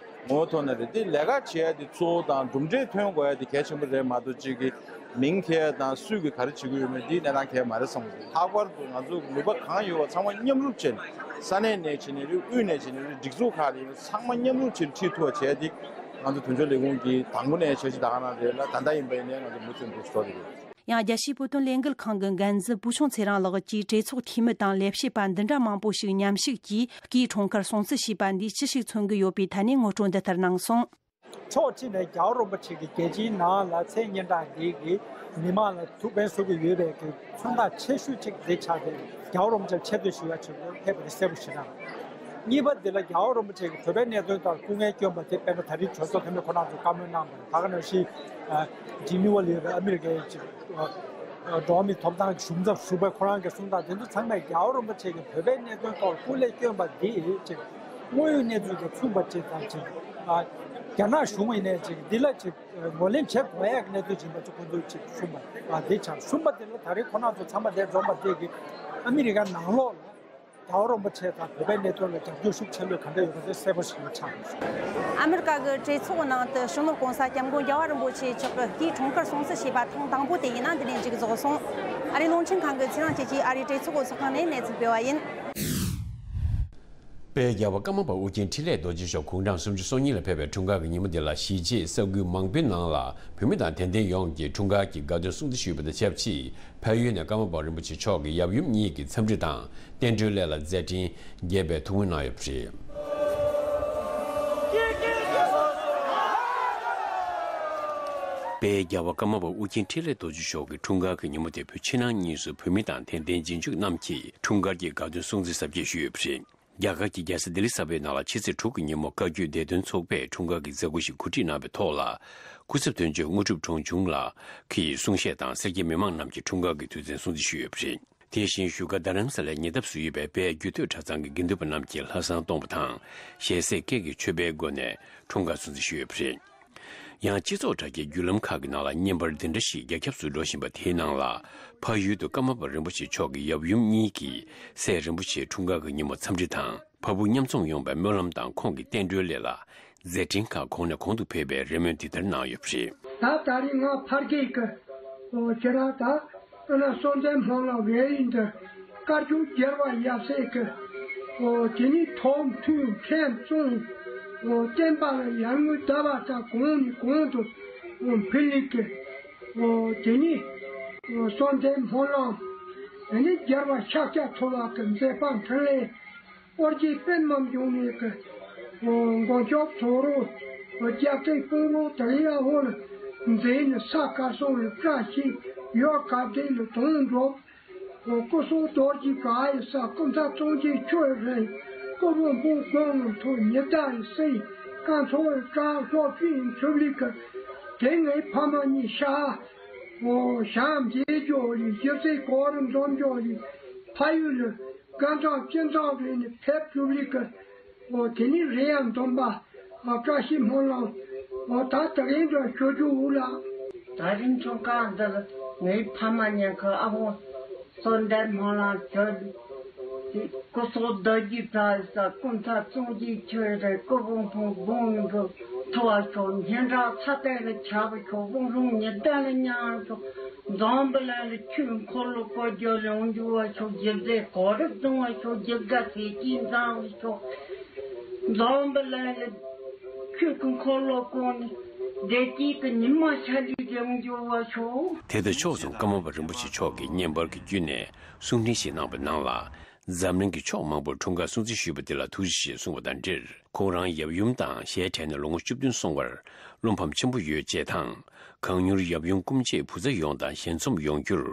ངོ་བོ་ཐོག་ནས་རེད། དེ་ལས་ཀ་བྱེད་ཡ་དེ་གཙོ་བོ་དང་གྲུབ་འབྲས་ཐོན་དགོས་ཡ་དེ་གལ་ཆེན་པོ་རེད་མ་གཏོགས། གཅིག་གི་མིང་འཁྱེར་ཡ་དང་སུས་གི་ག་རེ་བྱེད་ཀྱི་ཡོད་མེད་དེའི་གནས་སྟངས་གལ་མ་རེད་བསམ་གི་འདུག་ལྷག་པར་དུ་ང་ཚོ་ནུས་པ་གང་ཡོད་པ་ཚང་མ་མཉམ་རུབ་བྱས་ནས། ས་གནས་ནས་བྱས་ནས་རེད། དབུས་ནས་བྱས་ནས་རེད། སྒྲིག་འཛུགས་ཁག་ནས་ཚང་མ་མཉམ་རུབ་བྱས་ནས་ཁྲིད་ཐུབ་པ་བྱས་ཏེ། ང་ཚོ་དོན་གཅོད་ལས་ཁུངས་ཀྱིས་དང་པོ་ནས་འཆར་གཞི་ད་ག་རང་རེད་ལ། ད་ལྟ་ཡིན་པ་ཡིན་ནའི་ང་ཚོ་མུ་མཐུད་འགྲོ་བཟོ་འདྲ་རེད། ཡང་རྒྱལ་སྤྱིའི་བོད་དོན་ལས་འགུལ་ཁང་གི་འགན་འཛིན་བུ་ཆུང་ཚེ་རིང་ལགས་ཀྱིས་གྲོས་ཚོགས་འཐུས་མི་དང་ལས་བྱེད་པ་འདི་འདྲ་མང་པོ་ཞིག་མཉམ་ཞུགས་ཀྱིས་སྐུའི་འཁྲུངས་སྐར་སྲུང་བརྩི་བྱས་པ་འདིས་ཅི་ཞིག་མཚོན་གྱི་ཡོད་པའི་ཐད་ནས་ངོ་སྤྲོད་འདི་ལྟར་གནང་སོང་། ཕྱོགས་གཅིག་ནས་རྒྱལ་བ་རིན་པོ་ཆེ་གིས་རྒྱལ་སྤྱིའི་ནང་ལ་མཚན་སྙན་གྲགས་ལྡན་གྱི་མི་མང་ལ་ཐུགས་ཕན་གསོས་ཀྱི་ཡོད་པའི་གི་མཚོན་རྟགས་ཆེ་ཤོས་གཅིག་འདི་ཆགས་ཏེ། རྒྱལ་བ་རིན་པོ་ཆེར་ཆེ་བསྟོད་ཞུ་ཡ་ཆེད་དུ་ཕེབས་པ་དེ་གསལ་པོ་ཞེ་དྲག་གཉིས་པ་འདི་ལ་རྒྱལ་བ་རིན་པོ་ཆེ་གིས་བོད་པའི་གནད་དོན་ཐོག་སྐུ་ངལ་བསྐྱོན་པ་དེ་དཔེར་ན་ད་རེས་གྲོས་ཚོགས་འཐུས་མི་ཁོ་རང་ཚོས་བཀའ་མོལ་གནང་བ་ད་ག་ནང་བཞིན་ཇི་ནི་ཝ་ལ་ཡོད་པའི་ཨ་མི་རི་ཀའི་ཅིག་འགྲོ་བ་མིའི་ཐོབ་ཐང་གཞུང་ཚབ་ཟུར་པ་ཁོ་རང་གི་གསུང་སྟངས་དེ་ཚོ་ཚང་མས་རྒྱལ་བ་རིན་པོ་ཆེ་གིས་བོད་པའི་གནད་དོན་ཐོག་སྐུ་ལས་བསྐྱོན་པ་འདི་ཅིག་དངོས་ཡོད་གནས་ཚུལ་དང་མཚུངས་པ་ཅིག་དང་ཅིག་རྒྱ་ནག་གཞུང་ཡིན་ནའི་ཅིག་འདི་ལ་ཅིག་ངོས་ལེན་བྱེད་དགོས་ཡག་གནས་ཚུལ་ཡིན་པ་ཅིག་ཁོང་ཚོས་ཅིག་གསུངས་པ་འདི་ཆགས། གསུམ་པ་འདི་ལ་ད་རེས་ཁོ་རང་ཚོ་ཚང་མ་འདིར་འཛོམས་པ་འདི་གིས་ཨ་མི་རི་ཀ་ནང་ལོགས་ལ་རྒྱལ་བ་རིན་པོ་ཆེ་དང་བོད་པའི་གནད་དོན་ལ་རྒྱབ་སྐྱོར་ཤུགས་ཆེ་ལོས་ག་འདྲ་ཡོད་པ་དེ་གསལ་པོ་ཞིག་ཆགས་ཡོད། ཨ་མི་རི་ཀ་གི་གྲོས་ཚོགས་ནང་དུ་སྤྱི་ནོར་གོང་ས་སྐྱབས་མགོན་རྒྱལ་བ་རིན་པོ་ཆེ་མཆོག་གི་སྐུའི་འཁྲུངས་སྐར་སྲུང་བརྩི་བྱས་པ་ཐེངས་དང་པོ་དེ་ཡིན་ན་འདི་ནས་མཇུག་རྫོགས་སོང་། ཨ་རིའི་རླུང་འཕྲིན་ཁང་གི་ཚེ་རིང་སྐྱིད་ཀྱིས་ཨ་རིའི་གྲོས་ཚོགས་ཚོགས་ཁང་ནས་གནས་ཚུལ་སྤེལ་བ་ཡིན། དཔལ་རྒྱལ་བ་ཀརྨ་པ་ཨོ་རྒྱན་འཕྲིན་ལས་རྡོ་རྗེ་མཆོག་དགུང་གྲངས་སུམ་ཅུ་སོ་གཉིས་ལ་ཕེབས་པའི་འཁྲུངས་སྐར་གྱི་ཉིན་མོ་འདི་ལ་གཞིས་བྱེས་ས་ཁུལ་མང་པོའི་ནང་ལ་བོད་མི་དང་དད་ལྡན་ཡོངས་ཀྱིས་འཁྲུངས་སྐར་གྱི་དགའ་སྟོན་སྲུང་བརྩི་ཞུས་པ་དང་ཆབས་ཅིག་ཕ་ཡུལ་ནས་ཀརྨ་པ་རིན་པོ་ཆེ་མཆོག་གི་ཡབ་ཡུམ་གཉིས་ཀྱི་འཚམས་འདྲི་དང་བསྟན་འགྲོའི་སླད་ལ་མཛད་འཕྲིན་རྒྱས་པའི་ཐུགས་སྨོན་གནང་ཡོད་པ་རེད། དཔལ་རྒྱལ་བ་ཀརྨ་པ་ཨོ་རྒྱན་འཕྲིན་ལས་རྡོ་རྗེ་མཆོག་གི་འཁྲུངས་སྐར་གྱི་ཉིན་མོ་དེ་བོད་ཕྱི་ནང་གཉིས་སུ་བོད་མི་དང་དད་ལྡན་རྗེས་འཇུག་རྣམས་ཀྱིས་འཁྲུངས་སྐར་གྱི་དགའ་སྟོན་སྲུང་བརྩི་གཟབ་རྒྱས་ཞུས་ཡོད་པ་རེད། རྒྱ་གར་གྱི་རྒྱལ་ས་ལྡི་ལི་གསར་པའི་ནང་ལ་ཕྱི་ཚེས་དྲུག་གི་ཉིན་མོ་བཀའ་བརྒྱུད་བདེ་དོན་ཚོགས་པས་འཁྲུངས་སྐར་གྱི་མཛད་སྒོ་ཞིག་གོ་སྒྲིག་གནང་བའི་ཐོག་ལ། སྐུ་ཚབ་དོན་གཅོད་དངོས་གྲུབ་གྲོང་ཆུང་ལགས་ཀྱིས་གསུང་བཤད་དང་སེར་སྐྱ་མི་མང་རྣམས་ཀྱིས་འཁྲུངས་སྐར་གྱི་དུས་མཚན་སྲུང་བརྩི་ཞུས་ཡོད་པ་རེད། དེ་བཞིན་བཞུགས་སྒར་རྡ་རམ་ས་ལའི་ཉེ་འདབས་སུ་ཡོད་པའི་དཔལ་རྒྱུད་སྟོད་གྲྭ་ཚང་གི་དགེ་འདུན་པ་རྣམས་ཀྱིས་ལྷ་བསང་གཏོང་བ་དང་ཞལ་ཟས་སྐད་ཀྱི་མཆོད་པའི་སྒོ་ནས་འཁྲུངས་སྐར་སྲུང་བརྩི་ཞུས་ཡོད་པ་རེད། ཡང་སྤྱི་ཚོགས་དྲ་རྒྱའི་བརྒྱུད་ལམ་ཁག་གི་ནང་ལ་བརྙན་པར་འདི་འདྲ་ཞིག་རྒྱ་ཁྱབ་ཏུ་འགྲོ་བཞིན་པ་དེའི་ནང་ལ། ཕ་ཡུལ་དུ་ཀརྨ་པ་རིན་པོ་ཆེ་མཆོག་གི་ཡབ་ཡུམ་གཉིས་ཀྱིས་སྲས་རིན་པོ་ཆེའི་འཁྲུངས་སྐར་གྱི་ཉིན་མོ་འཚམས་འདྲི་དང་། ཕ་བུ་མཉམ་འཛོམས་ཡོང་བའི་སྨོན་ལམ་དང་ཁོང་གི་བསྟན་འགྲོའི་སླད་ལ་མཛད་འཕྲིན་ཁག་གོང་ནས་གོང་དུ་འཕེལ་བའི་རེ་སྨོན་འདི་ལྟར་གནང་ཡོད་པ་རེད། ད་ད་རེས་ང་ཕ་རྒན་གྱི་ཁྱེད་རང་ད་ཨ་ན་བསམ་གཏན་སྨོན་ལམ་བཞེས་ཡིན་དུ་བཀའ་བརྒྱུད་རྒྱལ་བ་ཡབ་སྲས་ཀྱི་དེ་ནི་ཐོག་མཐུན་མཁན་བཙུན་བསྟན་པ་ལ་ཡར་ངོའི་ཟླ་བ་དང་གོང་ནས་གོང་དུ་འཕེལ་ལེགས་ཀྱི་དེ་ནི་བསམ་གཏན་སྨོན་ལམ་དེ་ནི་རྒྱལ་བ་ཤཱཀྱ་ཐུབ་པ་གི་མཛད་པ་འཕྲིན་ལས། ཨོ་རྒྱན་པདྨ་འབྱུང་གནས་ཀྱི་མགོན་སྐྱབས་ཟུང་རུ་རྒྱལ་བསྟན་དཔུང་རོགས་དང་ཡ་ཧོར་མཛད་ནས་ས་དཀར་གསུམ་ལ་བཀྲ་ཤིས་ཡུལ་དགའ་ལྡན་ལ་དུང་སྒྲོག་སྐུ་གསུང་རྡོ་རྗེ་ག་ཡི་ས་སྐུ་མཐའ་གཙང་ཆེ་ཆོས་རེད། སྐུ་བོ་འབུམ་དགུང་ལ་ཐོག་ཉི་ཟླ་ཡི་སྲས་ཀན་ཚོ་ཡི་བཀྲ་ལྷོ་ཕིན་ཆུབ་ལིག་གི་དེ་ངའི་ཕ་མ་གཉིས་ཤ་ཞང་མཇལ་འཇོག་ཡི་ཞི་བརྩེ་གོ་རིམ་འཛོམས་འཇོག་ཡི་ཕ་ཡུལ་ལ། དགའ་གྲངས་སྤྱི་ཚོགས་རེ་ནས་ཕེབས་གྲུབ་ལི་ཀ་འོ་དེ་ནི་རེ་ཡང་འདོམས་པ་བཀྲ་ཤིས་སྨོན་ལམ་འོ་ད་ད་རིང་འདྲ་ཞུ་རྒྱུ་འུ་ལ། ད་རིང་ཚོང་ཁང་འདི་ལ་ངའི་ཕ་མ་ཉེ་ཁ་ཨ་ཧོ་བསོད་ལྡན་སྨོན་ལམ་ཞུ། སྐུ་གསུང་རྡོ་རྗེ་བྲག་ས་སྐུ་མཐའ་གཙང་ཆེ་ཆོས་རེད། སྐུ་བོང་བུ་བོང་གི་ཐུ་བ་ཤོག་སྙན་གྲགས་ཚ་ཏན་ལ་ཆ་བ་ཤོག་བོང་རུང་ཉི་ཟླ་ལ་མཉམ་ཤོག་འཛམ་བུ་གླིང་ལ་ཆོས་འཁོར་ལོ་བསྐོར་རྒྱུ་ལ་ཡོང་རྒྱུ་བ་ཤོག་རྒྱུ་རྫས་གོ་རབ་བཟང་བ་ཤོག་རྒྱུ་དགའ་ཚེ་སྐྱིད་མཛངས་བ་ཤོག་འཛམ་བུ་གླིང་ལ་ཆོས་ཀྱི་འཁོར་ལོ་བསྐོར་ནས་བདེ་སྐྱིད་ཀྱི་ཉི་མ་ཤར་ལས་ཡོང་རྒྱུ་བ་ཤོག་དེ་དང་ཕྱོགས་མཚུངས་ཀརྨ་པ་རིན་པོ་ཆེ་མཆོག་གིས་བརྙན་པར་གྱི་བརྒྱུད་ནས་གསུང་འཕྲིན་ཞིག་གནང་བའི་ནང་ལ། འཛམ་གླིང་གི་ཕྱོགས་མང་པོར་འཁྲུངས་སྐར་སྲུང་བརྩི་ཞུས་པ་དེ་ལ་ཐུགས་རྗེ་ཆེ་གསུངས་པ་དང་འབྲེལ། ཁོང་རང་ཡབ་ཡུམ་དང་ཞལ་བྲལ་ནས་ལོ་ངོ་བཅུ་བདུན་སོང་བར་བློ་ཕམ་ཆེན་པོ་ཡོད་ཅེས་དང་། གང་མྱུར་ཡབ་ཡུམ་སྐུ་མཆེད་བུ་ཚ་ཡོངས་དང་ཞལ་འཛོམས་ཡོང་རྒྱུར་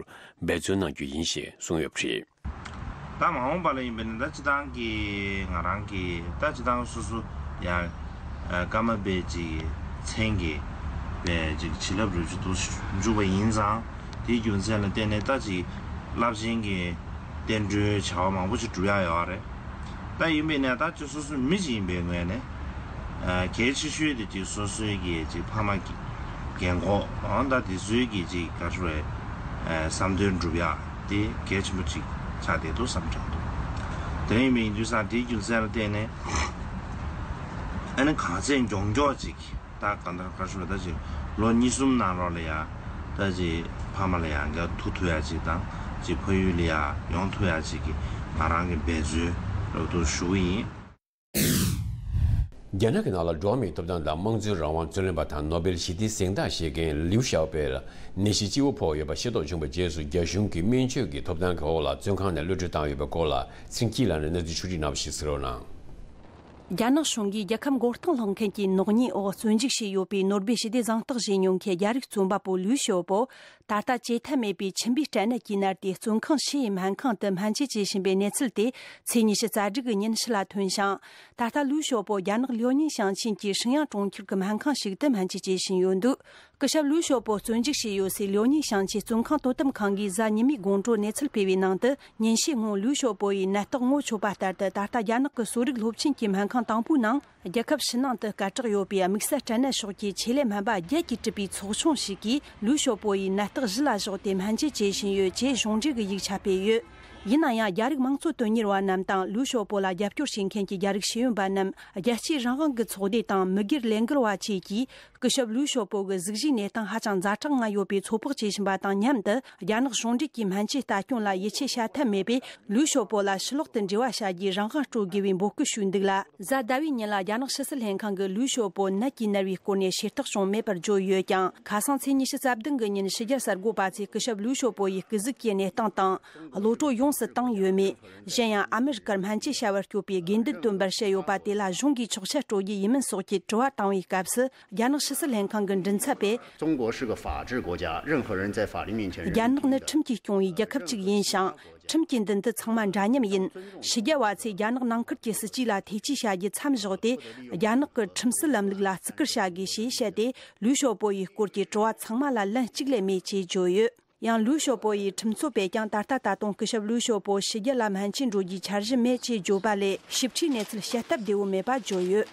འབད་བརྩོན་གནང་རྒྱུ་ཡིན་ཞེས་གསུངས་ཡོད་པ་རེད། ད་མ་འོངས་པ་ལ་ཡིན་པས་ན་ད་སྤྱི་བཏང་གི་ང་རང་གི་ད་སྤྱི་བཏང་སོ་སོ་ཡང་ཀརྨ་པའི་ཅིག་མཚན་གྱི་པའི་ཅིག་བྱིན་རླབས་རུ་ཅིག་ཏུ་འཇུག་པ་ཡིན་ཙང་དེའི་རྒྱུ་མཚན་ལ་བརྟེན་ནས་ད་ཅིག་རླབས་ཆེན་གྱི་བསྟན་འགྲོའི་བྱ་བ་མང་པོ་ཞིག་སྒྲུབ་ཡག་ཡོད་རེད། ད་ཡིན་པས་ནས་ད་ཅིག་སོ་སོའི་མི་ཞིག་ཡིན་པའི་ངོས་ནས་གལ་ཆེ་ཤོས་དེ་ཅིག་སོ་སོའི་གི་ཅིག་ཕ་མ་གི་རྒན་གོག་འོང་ད་དེ་ཚོའི་གི་ཅིག་ག་རེ་རེད་བསམ་དོན་སྒྲུབ་ཡག་དེ་གལ་ཆེན་པོ་ཅིག་ཆགས་བསྡད་འདུག་བསམ་དྲན་འདུག་དེ་ཡིན་པའི་ཡིན་དུས་ཙང་དེའི་རྒྱུ་མཚན་ལ་བརྟེན་ནས་ཨ་ནི་གང་ཚད་མགྱོགས་མགྱོགས་ཅིག་ད་གང་ལྟར་ག་རེ་ཞུ་ད་ཅིག་ལོ་གཉིས་གསུམ་ནང་ལོགས་ལ་ཡ་ད་ཅིག་ཕ་མ་ལ་ཡ་འགའ་ཐུག་ཐུབ་ཡ་ཅིག་དང་ཅིག་ཕ་ཡུལ་ལ་ཡ་ཡོང་ཐུབ་ཡ་ཅིག་གི་ང་རང་གི་འབད་རྩོལ་རབ་ཏུ་ཞུ་གི་ཡིན། རྒྱ་ནག་གི་ནང་ལ་འགྲོ་བ་མིའི་ཐོབ་ཐང་དང་དམངས་གཙོའི་རང་དབང་རྩོད་ལེན་པ་དང་ནོ་སྦེལ་ཞི་བདེའི་གཟེངས་རྟགས་བཞེས་མཁན་ལིའུ་ཞའོ་པོ་ལ་ནད་གཞི་སྐྱེ་བོ་ཕོག་ཡོད་པ་ཤེས་རྟོགས་བྱུང་བའི་རྗེས་སུ་རྒྱ་གཞུང་གིས་སྨན་བཅོས་ཀྱི་ཐོབ་ཐང་གི་འོག་ལ་བཙོན་ཁང་ནས་གློད་གྲོལ་བཏང་ཡོད་པའི་སྐོར་ལ་ཚེ་རིང་སྐྱིད་ལགས་ནས་གནས་ཚུལ་ཕྱོགས་སྒྲིག་གནང་བ་ཞིག་གསན་རོགས་གནང་། རྒྱ་ནག་གཞུང་གིས་རྒྱལ་ཁབ་མགོ་རྟིང་སློག་མཁན་གྱི་ནག་ཉེས་འོག་བཙོན་འཇུག་བྱས་ཡོད་པའི་ནོ་སྦེལ་ཞི་བདེའི་གཟེངས་རྟགས་བཞེས་མྱོང་མཁན་རྒྱ་རིགས་རྩོམ་པ་པོ་ལིའུ་ཞའོ་པོ། ད་ལྟ་བཅད་ཐབས་མེད་པའི་ཁྱིམ་པའི་སྐྲན་ནད་ཀྱིས་མནར་ཏེ་བཙོན་ཁང་ཕྱི་ཡི་སྨན་ཁང་དུ་སྨན་བཅོས་བྱེད་བཞིན་པའི་གནས་ཚུལ་དེ་ཚེས་ཉི་ཤུ་རྩ་དྲུག་གི་ཉིན་ཕྱི་ལ་ཐོན་ཞིང་། ད་ལྟ་ལིའུ་ཞའོ་པོ་རྒྱ་ནག་ལིའོ་ཉིང་ཞིང་ཆེན་གྱི་ཧྲིན་ཡང་གྲོང་ཁྱེར་གྱི་སྨན་ཁང་ཞིག་ཏུ་སྨན་བཅོས་བྱེད་བཞིན་ཡོད་འདུག་སྐུ་ཞབས་ལིའུ་ཞའོ་པོ་བཙོན་འཇུག་བྱས་ཡོད་སའི་ལིའོ་ཉིང་ཞིང་ཆེན་བཙོན་ཁང་དོ་དམ་ཁང་གིས་གཟའ་ཉི་མའི་དགོང་དྲོ་གནས་ཚུལ་སྤེལ་བའི་ནང་དུ། ཉིན་ཤས་སྔོན་ལིའུ་ཞའོ་པོ་ཡི་ནད་རྟགས་ངོ་ཆོད་པ་ལྟར་དུ་ད་ལྟ་རྒྱ་ནག་གི་གསོ་རིག་སློབ་ཆེན་གྱི་སྨན་ཁང་དང་པོའི་ནང་། རྒྱལ་ཁབ་ཕྱི་ནང་དུ་སྐད་གྲགས་ཡོད་པའི་དམིགས་བསལ་སྐྲན་ནད་ཕྱོགས་ཀྱི་ཆེད་ལས་སྨན་པ་བརྒྱད་ཀྱིས་གྲུབ་པའི་ཚོགས་ཆུང་ཞིག་གིས་ལིའུ་ཞའོ་པོ་ཡི་ནད་རྟགས་གཞི་ལ་བཞག་སྟེ་སྨན་བཅོས་བྱེད་བཞིན་ཡོད་ཅེས་གཞུང་འབྲེལ་གྱི་ཡིག་ཆ་སྤེལ་ཡོད། ཡིན་ན་ཡང་རྒྱ་རིགས་མང་གཙོ་དོན་གཉེར་བ་རྣམས་དང་ལིའུ་ཞའོ་པོ་ལ་རྒྱབ་སྐྱོར་བྱེད་མཁན་གྱི་རྒྱ་རིགས་ཤེས་ཡོན་པ་རྣམས། རྒྱལ་སྤྱིའི་རང་དབང་གི་ཚོགས་སྡེ་དང་མི་སྒེར་ལས་འགུལ་བ་བཅས་ཀྱིས་སྐུ་ཞབས་ལིའུ་ཞའོ་པོ་གི་གཟུགས་གཞིའི་གནས་སྟངས་ཧ་ཅང་ཛ་དྲག་ངང་ཡོད་པའི་ཚོད་དཔག་བྱེད་བཞིན་པ་དང་མཉམ་དུ། རྒྱ་ནག་གཞུང་འབྲེལ་གྱི་སྨན་བཅོས་ལྟ་སྐྱོང་ལ་ཡིད་ཆེས་བྱ་ཐབས་མེད་པས། ལིའུ་ཞའོ་པོ་ལ་ཕྱི་ལོག་ཏུ་འབྲེལ་བ་བྱ་རྒྱུའི་རང་དབང་སྤྲོད་དགོས་པའི་འབོད་སྐུལ་ཞུས་འདུག་ལ། གཟའ་ཟླ་བའི་ཉིན་ལ་རྒྱ་ནག་ཕྱི་སྲིད་ལྷན་ཁང་གིས་ལིའུ་ཞའོ་པོ་ནད་ཀྱིས་མནར་བའི་སྐོར་ནས་ཤེས་རྟོགས་བྱུང་མེད་པར་བརྗོད་ཡོད་ཀྱང་། ཁ་སང་ཚེས་ཉི་ཤུ་རྩ་བདུན་གི་ཉིན་ཕྱི་རྒྱལ་གསར་འགོད་པ་ཚོས་སྐུ་ཞབས་ལིའུ་ཞའོ་པོ་ཡི་སྐུ་གཟུགས་ཀྱི་གནས་སྟངས་དང་། གློད་གྲོལ་ཡོང་ སུ་བཏང་ཡོད་མེད། གཞན་ཡང་ཨ་མི་རི་ཀར་སྨན་བཅོས་བྱ་བར་སྐྱོད་པའི་དགོས་འདུན་བཏོན་པར་བཤད་ཡོད་པ་དེ་ལ་གཞུང་གིས་ཆོག་མཆན་སྤྲོད་རྒྱུ་ཡིན་མིན་སོགས་ཀྱི་དྲི་བ་བཏང་བའི་སྐབས་སུ། རྒྱ་ནག་ཕྱི་སྲིད་ལྷན་ཁང་གི་མགྲིན་ཚབ་པས། 中国是个法治国家，任何人在法律面前是平等的。 རྒྱ་ནག་ནི་ཁྲིམས་ཀྱིས་སྐྱོང་བའི་རྒྱལ་ཁབ་ཅིག་ཡིན་ཞིང་། ཁྲིམས་ཀྱི་མདུན་དུ་ཚང་མ་འདྲ་མཉམ་ཡིན། ཕྱི་རྒྱལ་བ་ཚོས་རྒྱ་ནག་ནང་ཁུལ་གྱི་སྲིད་ཇུས་ལ་ཐེ་ཇུས་བྱ་རྒྱུ་མཚམས་བཞག་སྟེ། རྒྱ་ནག་གི་ཁྲིམས་སྲོལ་ལམ་ལུགས་ལ་བརྩི་བཀུར་བྱ་དགོས་ཞེས་བཤད་དེ། ལུའུ་ཞའོ་པོ་ཡི་སྐོར་གྱི་དྲི་བ་ཚང་མ་ལ་ལན་གཅིག་ལས་མེད་ཅེས་བརྗོད་ཡོད། ཡང་ལུའུ་ཞའོ་པོ་ཡི་ཁྲིམས་རྩོད་པས་ཀྱང་ད་ལྟ་ད་དུང་སྐུ་ཞབས་ལུའུ་ཞའོ་པོ་ཕྱི་རྒྱལ་ལ་སྨན་བཅོས་འགྲོ་རྒྱུའི་འཆར་གཞི་མེད་ཅེས་བརྗོད་པ་ལས། ཞིབ་ཕྲའི་གནས་ཚུལ་བཤད་སྟབས་བདེ་བོ་མེད་པ་བརྗོད་ཡོད།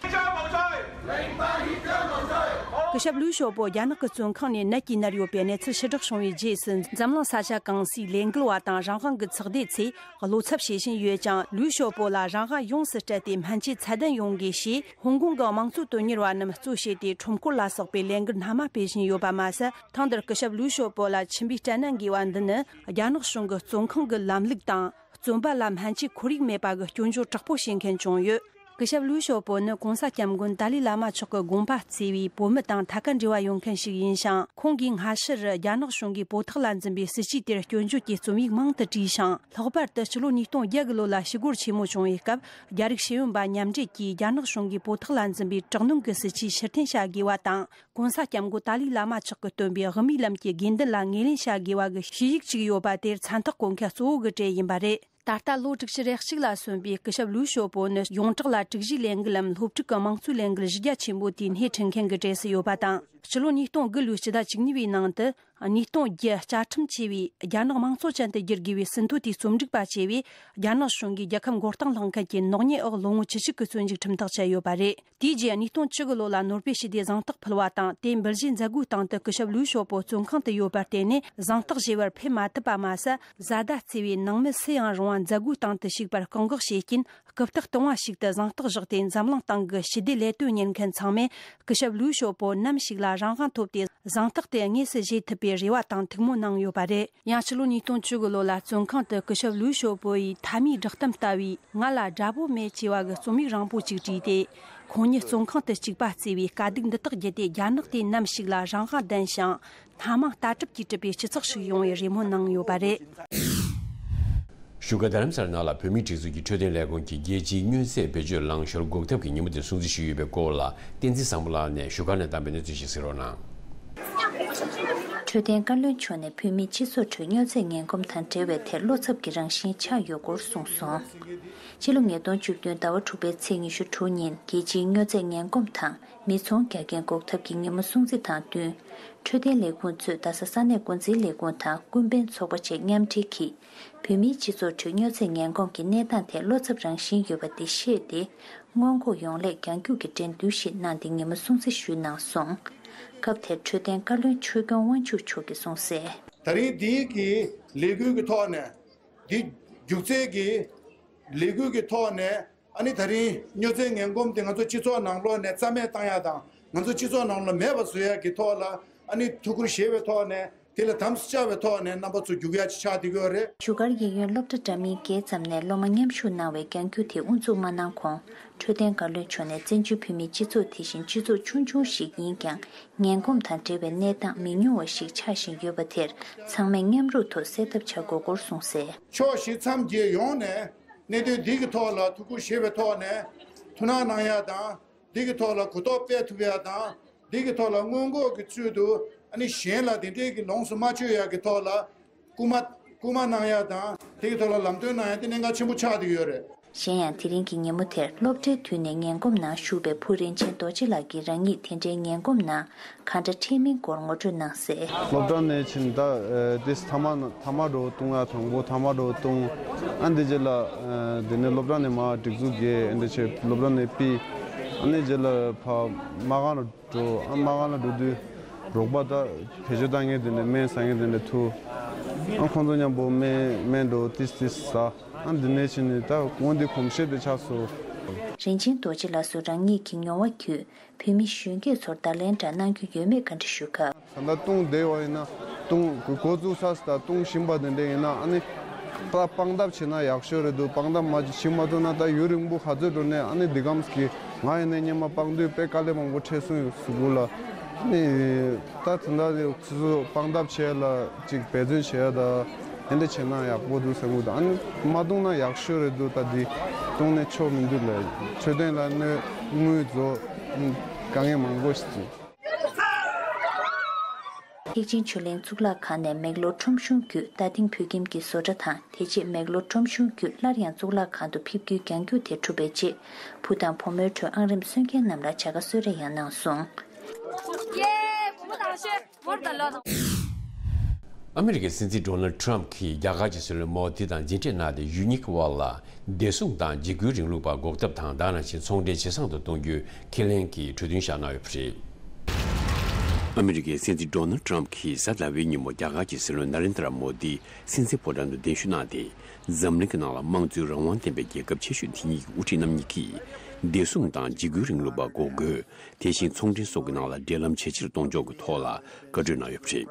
སྐུ་ཞབས་ལུའུ་ཞའོ་པོ་རྒྱ་ནག་གི་བཙོན་ཁང་ནས་ནད་ཀྱིས་མནར་ཡོད་པའི་གནས་ཚུལ་ཕྱིར་བསྒྲགས་བྱུང་བའི་རྗེས་སུ། འཛམ་གླིང་ས་ཆ་གང་སའི་ལས་འགུལ་བ་དང་རང་དབང་གི་ཚོགས་སྡེ་ཚོས་བློ་འཚབ་བྱེད་བཞིན་ཡོད་ཅིང་། ལུའུ་ཞའོ་པོ་ལ་རང་དབང་ཡོངས་སུ་སྤྲད་དེ་སྨན་བཅོས་ཚད་ལྡན་ཡོང་དགོས་ཞེས། ཧོང་ཀོང་གི་དམངས་གཙོ་དོན་གཉེར་བ་རྣམས་གཙོ་བྱས་ཏེ། ཁྲོམ་སྐོར་ལ་སོགས་པའི་ལས་འགུལ་སྣ་མང་སྤེལ་བཞིན་ཡོད་པ་མ་ཟད། ཐེངས་འདིར་སྐུ་ཞབས་ལུའུ་ཞའོ་པོ་ལ་ཆིན་པའི་སྤྲད་གནང་དགོས་པ་འདི་ནི། རྒྱ་ནག་གཞུང་གི་བཙོན་ཁང་གི་ལམ་ལུགས་དང་། བཙོན་པ་ལ་སྨན་བཅོས་ཁོར་ཡུག་མེད་པ་གི་སྐྱོན་བརྗོད་དྲག་པོ་བྱེད་མཁན་བྱུང་ཡོད། སྐུ་ཞབས་ལུའུ་ཞའོ་པོ་ནི་གོང་ས་སྐྱབས་མགོན་ཏཱ་ལའི་བླ་མ་མཆོག་གི་དགོངས་པ་བརྩི་བའི་བོད་མི་དང་ཐད་ཀར་འབྲེལ་བ་ཡོད་མཁན་ཞིག་ཡིན་ཞིང་། ཁོང་གིས་སྔ་ཕྱི་རུ་རྒྱ་ནག་གཞུང་གིས་བོད་ཐོག་ལ་འཛིན་པའི་སྲིད་བྱུས་དེར་སྐྱོན་བརྗོད་ཀྱི་རྩོམ་ཡིག་མང་དུ་བྲིས་ཤིང་། ལྷག་པར་དུ་ཕྱི་ལོ་ཉིས་སྟོང་བརྒྱད་གི་ལོ་ལ་ཞི་རྒོལ་ཆེན་མོ་བྱུང་བའི་སྐབས། རྒྱ་རིགས་ཤེས་ཡོན་པ་མཉམ་འབྲེལ་གྱིས་རྒྱ་ནག་གཞུང་གིས་བོད་ཐོག་ལ་འཛིན་པའི་དྲག་གནོན་གྱི་སྲིད་བྱུས་ཕྱིར་འཐེན་བྱ་དགོས་པ་དང་། གོང་ས་སྐྱབས་མགོན་ཏཱ་ལའི་བླ་མ་མཆོག་གིས་བཏོན་པའི་དབུ་མའི་ལམ་གྱི་དགོས་འདུན་ལ་ངོས་ལེན་བྱ་དགོས་པ་གི་ཞུ་ཡིག་ཅིག་ཡོད་པ་དེར་མཚན་རྟགས་བཀོད་མཁན་གཙོ་བོ་གི་གྲས་ཡིན་པ་རེད། ད་ལྟ་ལོ་དྲུག་ཅུ་རེ་གཅིག་ལ་སོན་པའི་སྐུ་ཞབས་ལུའུ་ཞའོ་པོ་ནི་ཡོངས་གྲགས་ལ་དྲུག་བཞིའི་ལས་འགུལ་ལམ་སློབ་ཕྲུག་གི་དམངས་གཙོའི་ལས་འགུལ་གཞི་རྒྱ་ཆེན་པོ་དེའི་སྣེ་ཁྲིད་མཁན་གྱི་གྲས་སུ་ཡོད་པ་དང་། ཕྱི་ལོ་ཉིས་སྟོང་དགུ་ལོའི་སྤྱི་ཟླ་བཅུ་གཉིས་པའི་ནང་དུ། ཉིས་སྟོང་བརྒྱད་བཅའ་ཁྲིམས་ཆེ་བའི་རྒྱ་ནག་དམངས་གཙོ་ཅན་དུ་བསྒྱུར་དགོས་པའི་ཟིན་ཐོ་དེའི་རྩོམ་སྒྲིག་པ་བྱས་པས། རྒྱ་ནག་གཞུང་གིས་རྒྱལ་ཁབ་མགོ་རྟིང་བསླངས་མཁན་གྱི་ནག་ཉེས་འོག་ལོ་ངོ་བཅུ་གཅིག་གི་བཙོན་འཇུག་ཁྲིམས་ཐག་བཅད་ཡོད་པ་རེད། དེའི་རྗེས་ཉིས་སྟོང་བཅུ་གི་ལོ་ལ་ནོར་བེལ་ཞི་བདེའི་གཟེངས་རྟགས་ཕུལ་བ་དང་། དེ་འབུལ་བཞེས་མཛད་སྒོའི་སྟེང་དུ་སྐུ་ཞབས་ལུའུ་ཞའོ་པོ་བཙོན་ཁང་དུ་ཡོད་པར་བརྟེན་ནས་གཟེངས་རྟགས་བཞེས་པར་ཕེབས་མ་ཐུབ་པ་མ་ཟད། བཟའ་ཟླ་བརྩི་བའི་ནང་མི་སུ་ཡང་རུང་བ་མཛད་སྒོའི་སྟེང་དུ་ཞུགས་པར་བཀག་འགོག་བྱས་རྐྱེན། སྐུ་རྟགས་སྟོང་བ་ཞིག་ཏུ་གཟེངས་རྟགས་བཞག་སྟེ། འཛམ་གླིང་སྟེང་གི་ཞི་བདེ་ལས་དོན་གཉེར་མཁན་ཚང་མས་སྐུ་ཞབས་ལུའུ་ཞའོ་པོ་ནམ་ཞིག་ལ་རང་དབང་ཐོབ་སྟེ། གཟེངས་རྟགས་དེ་དངོས་སུ་བཞེས་ཐུབ་པའི་རེ་བ་དང་ཐུགས་སྨོན་གནང་ཡོད་པ་རེད། ཡང་ཕྱི་ལོ་ཉིས་སྟོང་བཅུ་དགུ་ལོ་ལ་བཙོན་ཁང་དུ་སྐུ་ཞབས་ལུའུ་ཞའོ་པོ་ཡི་མཐའ་མའི་བསྒྲགས་གཏམ་ལྟ་བུའི། ང་ལ་དགྲ་བོ་མེད་ཅེས་པ་གི་རྩོམ་ཡིག་རིང་པོ་ཅིག་བྲིས་ཏེ། ཁོང་ཉིད་བཙོན་ཁང་དུ་བཅུག་པ་བརྩིས་པའི་དཀའ་སྡུག་འདི་དག་བརྒྱུད་དེ། རྒྱ་ནག་དེ་ནམ་ཞིག་ལ་རང་དབང་ལྡན་ཞིང་། སྣ་མང་ལྟ་གྲུབ་ཀྱིས་གྲུབ་པའི་སྤྱི་ཚོགས་ཤིག་ཡོང་བའི་རེ་སྨོན་གནང་ཡོད་པ་རེད། བཞུགས་སྒར་རྡ་རམ་ས་ལ་ནང་ལ་བོད་མིའི་སྒྲིག་འཛུགས་ཀྱི་འཕྲོད་བསྟེན་ལས་ཁུངས་ཀྱི་རྒྱལ་སྤྱིའི་སྨྱོ་རྫས་བེད་སྤྱོད་ལངས་ཤོར་འགོག་ཐབས་ཀྱི་ཉིན་མོ་དེ་སྲུང་བརྩི་ཞུས་ཡོད་པའི་སྐོར་ལ། བསྟན་འཛིན་བཟང་པོ་ལགས་ནས་བཞུགས་སྒར་ནས་བཏང་པའི་གནས་ཚུལ་ཞིག་གསན་རོགས་གནང་། འཕྲོད་བསྟེན་བཀའ་བློན་མཆོག་ནས་བོད་མིའི་སྤྱི་ཚོགས་ཁྲོད་སྨྱོ་རྫས་ངན་གོམས་དང་འབྲེལ་བའི་ཐད་བློ་འཚབ་ཀྱི་རང་བཞིན་ཆགས་ཡོད་སྐོར་གསུངས་སོང་། ཕྱི་ལོ་ཉིས་སྟོང་བཅུ་བདུན་ཟླ་བ་དྲུག་པའི་ཚེས་ཉི་ཤུ་དྲུག་ཉིན་རྒྱལ་སྤྱིའི་སྨྱོ་རྫས་ངན་གོམས་དང་མི་ཚོང་རྒྱག་རྐྱེན་འགོག་ཐབས་ཀྱི་ཉིན་མོ་སྲུང་བརྩི་དང་བསྟུན། འཕྲོད་བསྟེན་ལས་ཁུངས་གཙོས་རྡ་ས་ས་གནས་འགོ་འཛིན་ལས་ཁུངས་དང་ཀུན་ཕན་ཚོགས་པ་བཅས་མཉམ་འབྲེལ་གྱིས། བོད་མིའི་སྤྱི་ཚོགས་ཁྲོད་སྨྱོ་རྫས་ངན་གོམས་ཀྱི་གནས་སྟངས་ཐད་བློ་འཚབ་རང་བཞིན་ཡོད་པ་འདི་ཤེས་ཏེ། སྔོན་འགོག་ཡོང་སླད་རྒྱང་རྒྱུག་གི་འགྲན་བསྡུར་ཞིག་གནང་སྟེ་ཉིན་མོ་སྲུང་བརྩི་ཞུས་གནང་སོང་། སྐབས་དེར་འཕྲོད་བསྟེན་བཀའ་བློན་ཆོས་སྐྱོང་དབང་ཕྱུག་མཆོག་གིས་གསུངས་གསལ། ད་རིང་འདིའི་གི་ལས་འགུལ་གྱི་ཐོག་ནས། འདི་རྒྱུག་རྩལ་གྱི་ལས་འགུལ་གྱི་ཐོག་ནས། ཨ་ནི་ད་རིང་སྨྱོ་རྫས་ངན་གོམས་དེ་ང་ཚོ་སྤྱི་ཚོགས་ནང་ལོགས་ནས་རྩ་མེད་བཏང་ཡག་དང་། ང་ཚོ་སྤྱི་ཚོགས་ནང་ལ་མེད་པ་བཟོ་ཡག་གི་ཐོག་ལ། ཨ་ནི་ཐུགས་ཁུར་བཞེས་པའི་ཐོག་ནས། དེ་ལ་དམ་བཅའ་བའི་ཐོག་ནས་རྣམ་པ་ཚོ་རྒྱུག་ཡག་ཅིག་ཆགས་བསྡད་ཀྱི་ཡོད་རེད། བཞུགས་སྒར་གཡས་གཡོན་སློབ་གྲྭ་འདྲ་མིན་བརྒྱད་ཙམ་ནས་སློབ་མ་མཉམ་ཞུགས་གནང་བའི་རྒྱང་རྒྱུག་དེ་དབུ་འཛུགས་མ་གནང་གོང་། འཕྲོད་བསྟེན་བཀའ་བློན་མཆོག་ནས་བཙན་བྱོལ་བོད་མིའི་སྤྱི་ཚོགས་དེ་བཞིན་སྤྱི་ཚོགས་ཆུང་ཆུང་ཞིག་ཡིན་ཀྱང་། ངན་གོམས་དང་འབྲེལ་བའི་གནས་སྟངས་མི་ཉུང་བ་ཞིག་ཆགས་བཞིན་ཡོད་པ་དེར། ཚང་མས་མཉམ་རུབ་ཐོག་སེལ་ཐབས་བྱ་དགོས་སྐོར་གསུངས་གསལ། ཕྱོགས་བཞི་མཚམས་བརྒྱད་ཡོངས་ནས་གནད་དོན་འདི་གི་ཐོག་ལ་ཐུགས་ཁུར་བཞེས་པའི་ཐོག་ནས་ཐུགས་སྣང་གནང་ཡ་དང་། འདི་གི་ཐོག་ལ་གོ་རྟོགས་སྤེལ་ཐུབ་ཡ་དང་། འདི་གི་ཐོག་ལ་སྔོན་འགོག་གི་ཚུལ་དུ། ཨ་ནི་གཞན་ལ་དེ་འདྲའི་གི་ལོངས་སུ་མ་སྤྱོད་ཡ་གི་ཐོག་ལ་སྐུལ་མ་སྐུལ་མ་གནང་ཡ་དང་། དེ་གི་ཐོག་ལ་ལམ་སྟོན་གནང་ཡ་དེ་གནད་འགག་ཆེན་པོ་ཆགས་བསྡད་ཡོད་རེད། གཞན་ཡང་། དེ་རིང་གི་ཉིན་མོ་དེར་སློབ་གྲྭའི་དུས་ནས་ངན་གོམས་ནང་ཞུགས་པའི་བུ་རིན་ཆེན་རྡོ་རྗེ་ལགས་ཀྱིས་རང་ཉིད་དེ་འདྲའི་ངན་གོམས་ནང་གང་འདྲ་འཕྲད་མིན་སྐོར་ངོ་སྤྲོད་གནང་གསལ། སློབ་གྲྭ་ནས་ཕྱིན་ད། ཨ་དེ་ཐ་མག་ཐ་མག་འདྲ་བོ་བཏུང་ཡ། དང་པོ་ཐ་མག་འདྲ་བོ་བཏུང་། ཨ་འདི་རྗེས་ལ་ཨ་དེ་ནས་སློབ་གྲྭ་ནས་མར་སྒྲིག་འཛུགས་བརྒྱབ། ཨ་འདི་བྱས་སློབ་གྲྭ་ནས་ཕུད། ཨ་ནི་རྗེས་ལ་ཕར་མ་གང་ལ་འགྲོ། ཨ་མ་གང་ལ་འགྲོ་དུས་རོགས་པ་ད་བེད་སྤྱོད་བཏང་མཁན་དེ་འདྲ། སྨན་ཟ་མཁན་དེ་འདྲ་ཐུག། ཨ་ཁོང་ཚོ་མཉམ་པོ་སྨན་སྨན་འདྲ་བོ་ཏིས་ཏིས་ཟ། ཨ་འདི་ནས་ཕྱིན་ནས་ད་འོ་འདི་གོམས་གཤིས་དེ་ཆགས་སོང་། རིན་ཆེན་རྡོ་རྗེ་ལགས་སུ་རང་ཉིད་ཀྱི་མྱོང་བ་བརྒྱུད། བོད་མི་གཞོན་སྐྱེས་ཚོར་བརྡ་ལན་འདྲ་གནང་རྒྱུ་ཡོད་མེད་བཀའ་འདྲི་ཞུས་སྐབས། ད་ལྟ་བཏུང་བསྡད་པ་ཡིན་ན། བཏུང་འགོ་འཛུགས་ཚར་དང་བཏུང་བཞིན་པ་དེ་འདྲ་ཡིན་ན། ཨ་ནི་ད་དཔང་རྟགས་བྱས་ན་ཡག་ཤོས་རེད་འདུག། དཔང་རྟགས་མ་བྱེད་མ་ཐུབ་ན་ད་ཡུན་རིང་པོ་ག་ཚོད་འགྲོ་ནས། ཨ་ནི་འདི་གམ་གྱི་ང་ཡིན་ན་སྔོན་མ་དཔང་དུས་དཔེ་དཀའ་ལས་མང་པོ་འཕྲད་སོང་ཡོད་གཟུགས་པོ་ལ། ཨ་ནི་ད་དེ་འདྲ་སོ་སོ་དཔང་རྟགས་བྱས་ལ་ཅིག་འབད་བརྩོན་བྱས་ད། དེ་འདྲ་བྱས་ན་ཡག་པོ་འདུག་བསམ་གྱི་འདུག་ཨ་ནི་མ་བཏུང་ན་ཡག་ཤོས་རེད་འདུག་ད་འདི་བཏུང་ནས་ཆོག་མི་འདུག་ལ། འཕྲོད་བསྟེན་ལ་གནོད་དངུལ་རྫོགས་དཀའ་ངལ་མང་པོ་ཞིག་འདུག་ཐེག་ཆེན་ཆོས་གླིང་གཙུག་ལག་ཁང་ནས་མེག་ལོར་ཁྲོམ་གཞུང་བརྒྱུད་རྟ་སྡིང་བོད་ཁྱིམ་གྱི་བཟོ་གྲྭ་དང་། དེ་རྗེས་མེག་ལོར་ཁྲོམ་གཞུང་བརྒྱུད་སླར་ཡང་གཙུག་ལག་ཁང་དུ་ཕེབས་རྒྱུའི་རྒྱང་རྒྱུག་དེ་གྲུབ་པའི་རྗེས། བུ་དང་བུ་མོའི་ཁྲོད་ཨང་རིམ་སོན་མཁན་རྣམས་ལ་བྱ་དགའ་གསོལ་རས་ཡང་གནང་སོང་། ཨ་མི་རི་ཀའི་སྲིད་འཛིན་ཌོ་ནལ་ཊྲམ་གྱིས་རྒྱ་གར་གྱི་སྲིད་བློན་མོ་དི་དང་མཇལ་འཕྲད་གནང་སྟེ། ཡུལ་གཉིས་ཀྱི་དབར་ལ་བདེ་སྲུང་དང་འཇིགས་སྐུལ་རིང་ལུགས་པར་འགོག་ཐབས་དང་། ད་ནང་བཞིན་ཚོང་འབྲེལ་ཇེ་བཟང་དུ་གཏོང་རྒྱུའི་ཁས་ལེན་གྱི་གྲོས་མཐུན་བཞག་གནང་ཡོད་པ་རེད། ཨ་མི་རི་ཀའི་སྲིད་འཛིན་ཌོ་ནལ་ཊྲམ་གྱིས་གཟའ་ཟླ་བའི་ཉིན་མོ་རྒྱ་གར་གྱི་སྲིད་བློན་ན་རེན་དྲ་མོ་དི་སྲིད་འཛིན་ཕོ་བྲང་དུ་གདན་ཞུ་གནང་སྟེ། འཛམ་གླིང་གི་ནང་ལ་དམངས་གཙོའི་རང་དབང་ལྡན་པའི་རྒྱལ་ཁབ་ཆེ་ཤོས་དེ་ཉིད་ཀྱི་དབུ་ཁྲིད་རྣམ་གཉིས་ཀྱིས་བདེ་སྲུང་དང་འཇིགས་སྐུལ་རིང་ལུགས་པར་འགོག་རྒོལ། དེ་བཞིན་ཚོང་འབྲེལ་སོགས་ཀྱི་ནང་ལ་འབྲེལ་ལམ་ཇེ་ཆེར་གཏོང་ཕྱོགས་ཀྱི་ཐོག་ལ་བཀའ་གྲོས་གནང་ཡོད་པ་རེད།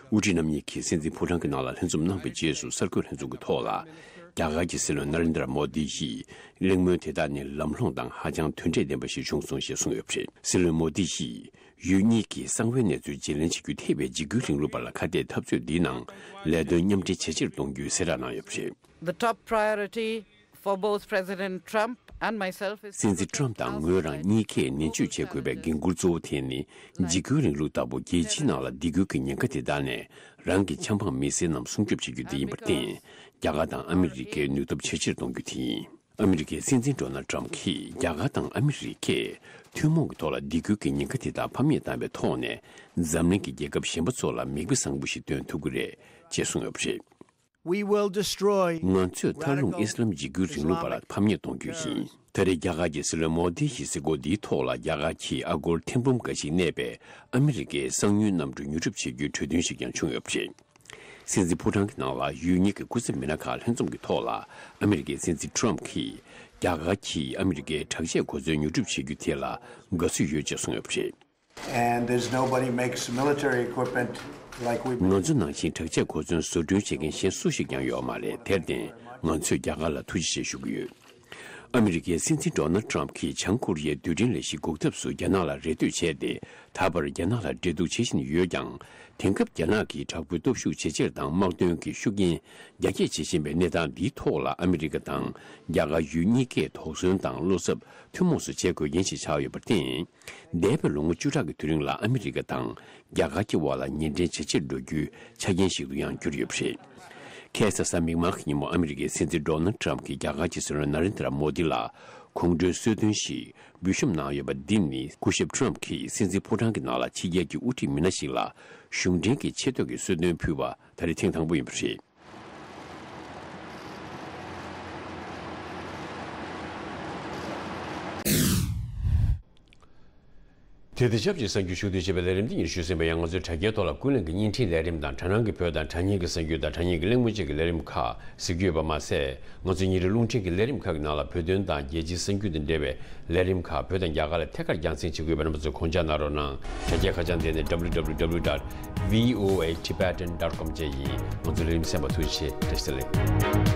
དབུ་ཁྲིད་རྣམ་གཉིས་ཀྱིས་སྲིད་འཛིན་ཕོ་བྲང་གི་ནང་ལ་ལྷན་འཛོམས་གནང་བའི་རྗེས་སུ་གསར་འགོད་ལྷན་འཛོམས་ཀྱི་ཐོག་ལ། རྒྱ་གར་གྱི་སྲིད་བློན་ན་རེན་དྲ་མོ་དི་ཡིས། གླེང་མོལ་དེ་དག་ནི་ལམ་ལྷོང་དང་ཧ་ཅང་དོན་འབྲས་ལྡན་པ་ཞིག་བྱུང་སོང་ཞེས་གསུངས་ཡོད་པ་རེད། སྲིད་བློན་མོ་དི་ཡིས། ཡུལ་གཉིས་ཀྱིས་གསང་བའི་གནས་ཚུལ་བརྗེ་ལེན་བྱེད་རྒྱུ་ཐེ་བའི་འཇིགས་སྐུལ་རིང་ལུགས་པ་ལ་ཁ་གཏད་འཐབ་རྩོད་འདིའི་ནང་ལས་དོན་མཉམ་འབྲེལ་ཇེ་ཆེར་གཏོང་རྒྱུའི་གསལ་བསྒྲགས་གནང་ཡོད་པ་རེད། The top priority for both President Trump and myself is to སྲིད་འཛིན་ཊྲམ་དང་ངོས་རང་གཉིས་ཀས་ནན་བརྗོད་བྱེད་དགོས་པའི་འགན་འཁུར་གཙོ་བོ་དེ་ནི། འཇིགས་སྐུལ་རིང་ལུགས་ལྟ་བུ་རྒྱལ་སྤྱིའི་ནང་ལ་སྡིགས་སྐུལ་གྱི་ཉེན་ཁ་དེ་དག་ནས་རང་གི་ཆབ་འབངས་མི་སེར་རྣམས་སྲུང་སྐྱོབ་བྱེད་རྒྱུ་དེ་ཡིན་པར་བརྟེན། རྒྱ་གར་དང་ཨ་མི་རི་ཀའི་ནུས་སྟོབས་ཇེ་ཆེར་གཏོང་རྒྱུ་དེ་ཡིན། ཨ་མི་རི་ཀའི་སྲིད་འཛིན་ཌོ་ནལ་ཊྲམ་གྱིས་རྒྱ་གར་དང་ཨ་མི་རི་ཀས་ཐུན་མོང་གི་ཐོག་ལ་སྡིགས་སྐུལ་གྱི་ཉེན་ཁ་དེ་དག་ཕམ་ཉེས་བཏང་བའི་ཐོག་ནས། འཛམ་གླིང་གི་རྒྱལ་ཁབ་གཞན་པ་ཚོ་ལ་མིག་དཔེ་བཟང་པོ་ཞིག་སྟོན་ཐུབ་ཀྱི་རེད་ཅེས་གསུངས་ཡོད་པ་རེད། We will destroy ང་ཚོས་མཐའ་ལྷུང་ཨི་སི་ལམ་འཇིགས་སྐུལ་རིང་ལུགས་པ་ལ་ཕམ་ཉེས་གཏོང་རྒྱུ་ཡིན། ད་རེས་རྒྱ་གར་གྱི་སྲིད་བློན་མོ་དི་ཡི་གཟིགས་སྐོར་འདིའི་ཐོག་ལ། རྒྱ་གར་གྱིས་ཨ་སྒོར་ཐེར་འབུམ་འགའ་ཞིག་གནས་པའི་ཨ་མི་རི་ཀའི་གསང་ཉུལ་གནམ་གྲུ་ཉོ་སྒྲུབ་བྱེད་རྒྱུའི་གྲོས་མཐུན་ཞིག་ཀྱང་བྱུང་ཡོད་པ་རེད། སྲིད་འཛིན་ཕོ་བྲང་གི་ནང་ལ་ཡུལ་གཉིས་ཀྱི་སྐུ་ཚབ་མི་སྣ་ཁག་ལྷན་འཛོམས་ཀྱི་ཐོག་ལ། ཨ་མི་རི་ཀའི་སྲིད་འཛིན་ཊྲམ་གྱིས། རྒྱ་གར་གྱིས་ཨ་མི་རི་ཀའི་དྲག་ཆས་གོ་མཚོན་ཉོ་སྒྲུབ་བྱེད་རྒྱུ་དེ་ལ་དགའ་བསུ་ཡོད་ཅེས་གསུངས་ཡོད་པ་རེད། And there's nobody makes military equipment like we ང་ཚོ་ནང་བཞིན་དྲག་ཆས་གོ་མཚོན་བཟོ་སྐྲུན་བྱེད་མཁན་གཞན་སུ་ཞིག་ཀྱང་ཡོད་མ་རེད། དེར་བརྟེན་ང་ཚོས་རྒྱ་གར་ལ་ཐུགས་རྗེ་ཆེ་ཞུ་གི་ཡོད། ཨ་མི་རི་ཀའི་སྲིད་འཛིན་ཌོ་ནལ་ཊྲམ་གྱིས་བྱང་ཀོ་རི་ཡའི་རྡུལ་ཕྲན་ལས་གཞི་འགོག་ཐབས་སུ་རྒྱ་ནག་ལ་རེ་ལྟོས་བྱས་ཏེ། ད་བར་རྒྱ་ནག་ལ་འབྲེལ་གཏུག་བྱེད་བཞིན་ཡོད་ཀྱང་། དེང་སྐབས་རྒྱ་ནག་གིས་དྲག་པོའི་སྟོབས་ཤུགས་ཇེ་ཆེར་དང་། དམག་དོན་གྱི་ཤུགས་རྐྱེན་རྒྱ་སྐྱེད་བྱེད་བཞིན་པའི་གནས་སྟངས་འདིའི་ཐོག་ལ། ཨ་མི་རི་ཀ་དང་རྒྱ་གར་ཡུལ་གཉིས་ཀས་དོགས་ཟོན་དང་བློ་འཚབ་ཐུན་མོང་སུ་བྱེད་དགོས་རྐྱེན་ཞིག་ཆགས་ཡོད་པར་བརྟེན། འདས་པའི་ལོ་ངོ་བཅུ་ཕྲག་གི་དུས་རིང་ལ་ཨ་མི་རི་ཀ་དང་རྒྱ་གར་གྱི་དབར་ལ་ཉེ་འབྲེལ་ཇེ་ཆེར་འགྲོ་རྒྱུའི་ཆ་རྐྱེན་ཞིག་ཏུ་ཡང་གྱུར་ཡོད་པ་རེད། ཁ་སང་གཟའ་མིག་དམར་གྱི་ཉིན་མོ་ཨ་མི་རི་ཀའི་སྲིད་འཛིན་ཌོ་ནལ་ཊྲམ་གྱིས་རྒྱ་གར་གྱི་སྲིད་བློན་ན་རེན་དྲ་མོ་དི་ལ་གོང་བཀུར་གསོལ་སྟོན་ཞིག་འབུལ་ཤོམ་གནང་ཡོད་པ་འདི་ནི། སྐུ་ཞབས་ཊྲམ་གྱིས་སྲིད་འཛིན་ཕོ་བྲང་གི་ནང་ལ་ཕྱི་རྒྱལ་གྱི་དབུ་ཁྲིད་མི་སྣ་ཞིག་ལ་གཞུང་འབྲེལ་གྱི་ཆེ་བསྟོད་ཀྱི་གསོལ་སྟོན་ཕུལ་བ་ད་རེས་ཐེངས་དང་པོ་ཡིན་པ་རེད། དེ་དང་ཆབས་ཅིག་གསར་འགྱུར་ཕྱོགས་བསྡུས་བྱས་པའི་ལས་རིམ་འདི་ཉིད་ཞུས་ཟིན་པ་ཡང་། ང་ཚོའི་དྲ་རྒྱའི་ཐོག་ལ་ཀུན་གླེང་གི་བརྙན་འཕྲིན་ལས་རིམ་དང་། དྲ་ནང་གི་བོད་དང་དྲ་བརྙན་གྱི་གསར་འགྱུར་དང་། དྲ་བརྙན་གྱི་གླེང་མོལ་བཅས་ཀྱི་ལས་རིམ་ཁག་གཟིགས་རྒྱུ་ཡོད་པ་མ་ཟད། ང་ཚོའི་ཉིན་རེའི་རླུང་འཕྲིན་གྱི་ལས་རིམ་ཁག་གི་ནང་ལ་བོད་དོན་དང་རྒྱལ་སྤྱིའི་གསར་འགྱུར་དང་འབྲེལ་བའི་ལས་རིམ་ཁག་བོད་དང་རྒྱ་གར་ལ་ཐད་ཀར་རྒྱང་སྲིང་བྱེད་ཀྱི་ཡོད་པ། རྣམ་པ་ཚོས་དགོངས་འཇགས་གནང་རོགས་གནང་། དྲ་རྒྱའི་ཁ་བྱང་དེ་ནི་W W W dot V O A Tibetan dot com བཅས་ཡིན། ང་ཚོའི་ལས་རིམ་གསན་པར་ཐུགས་རྗེ་ཆེ། བཀྲ་ཤིས་བདེ་ལེགས།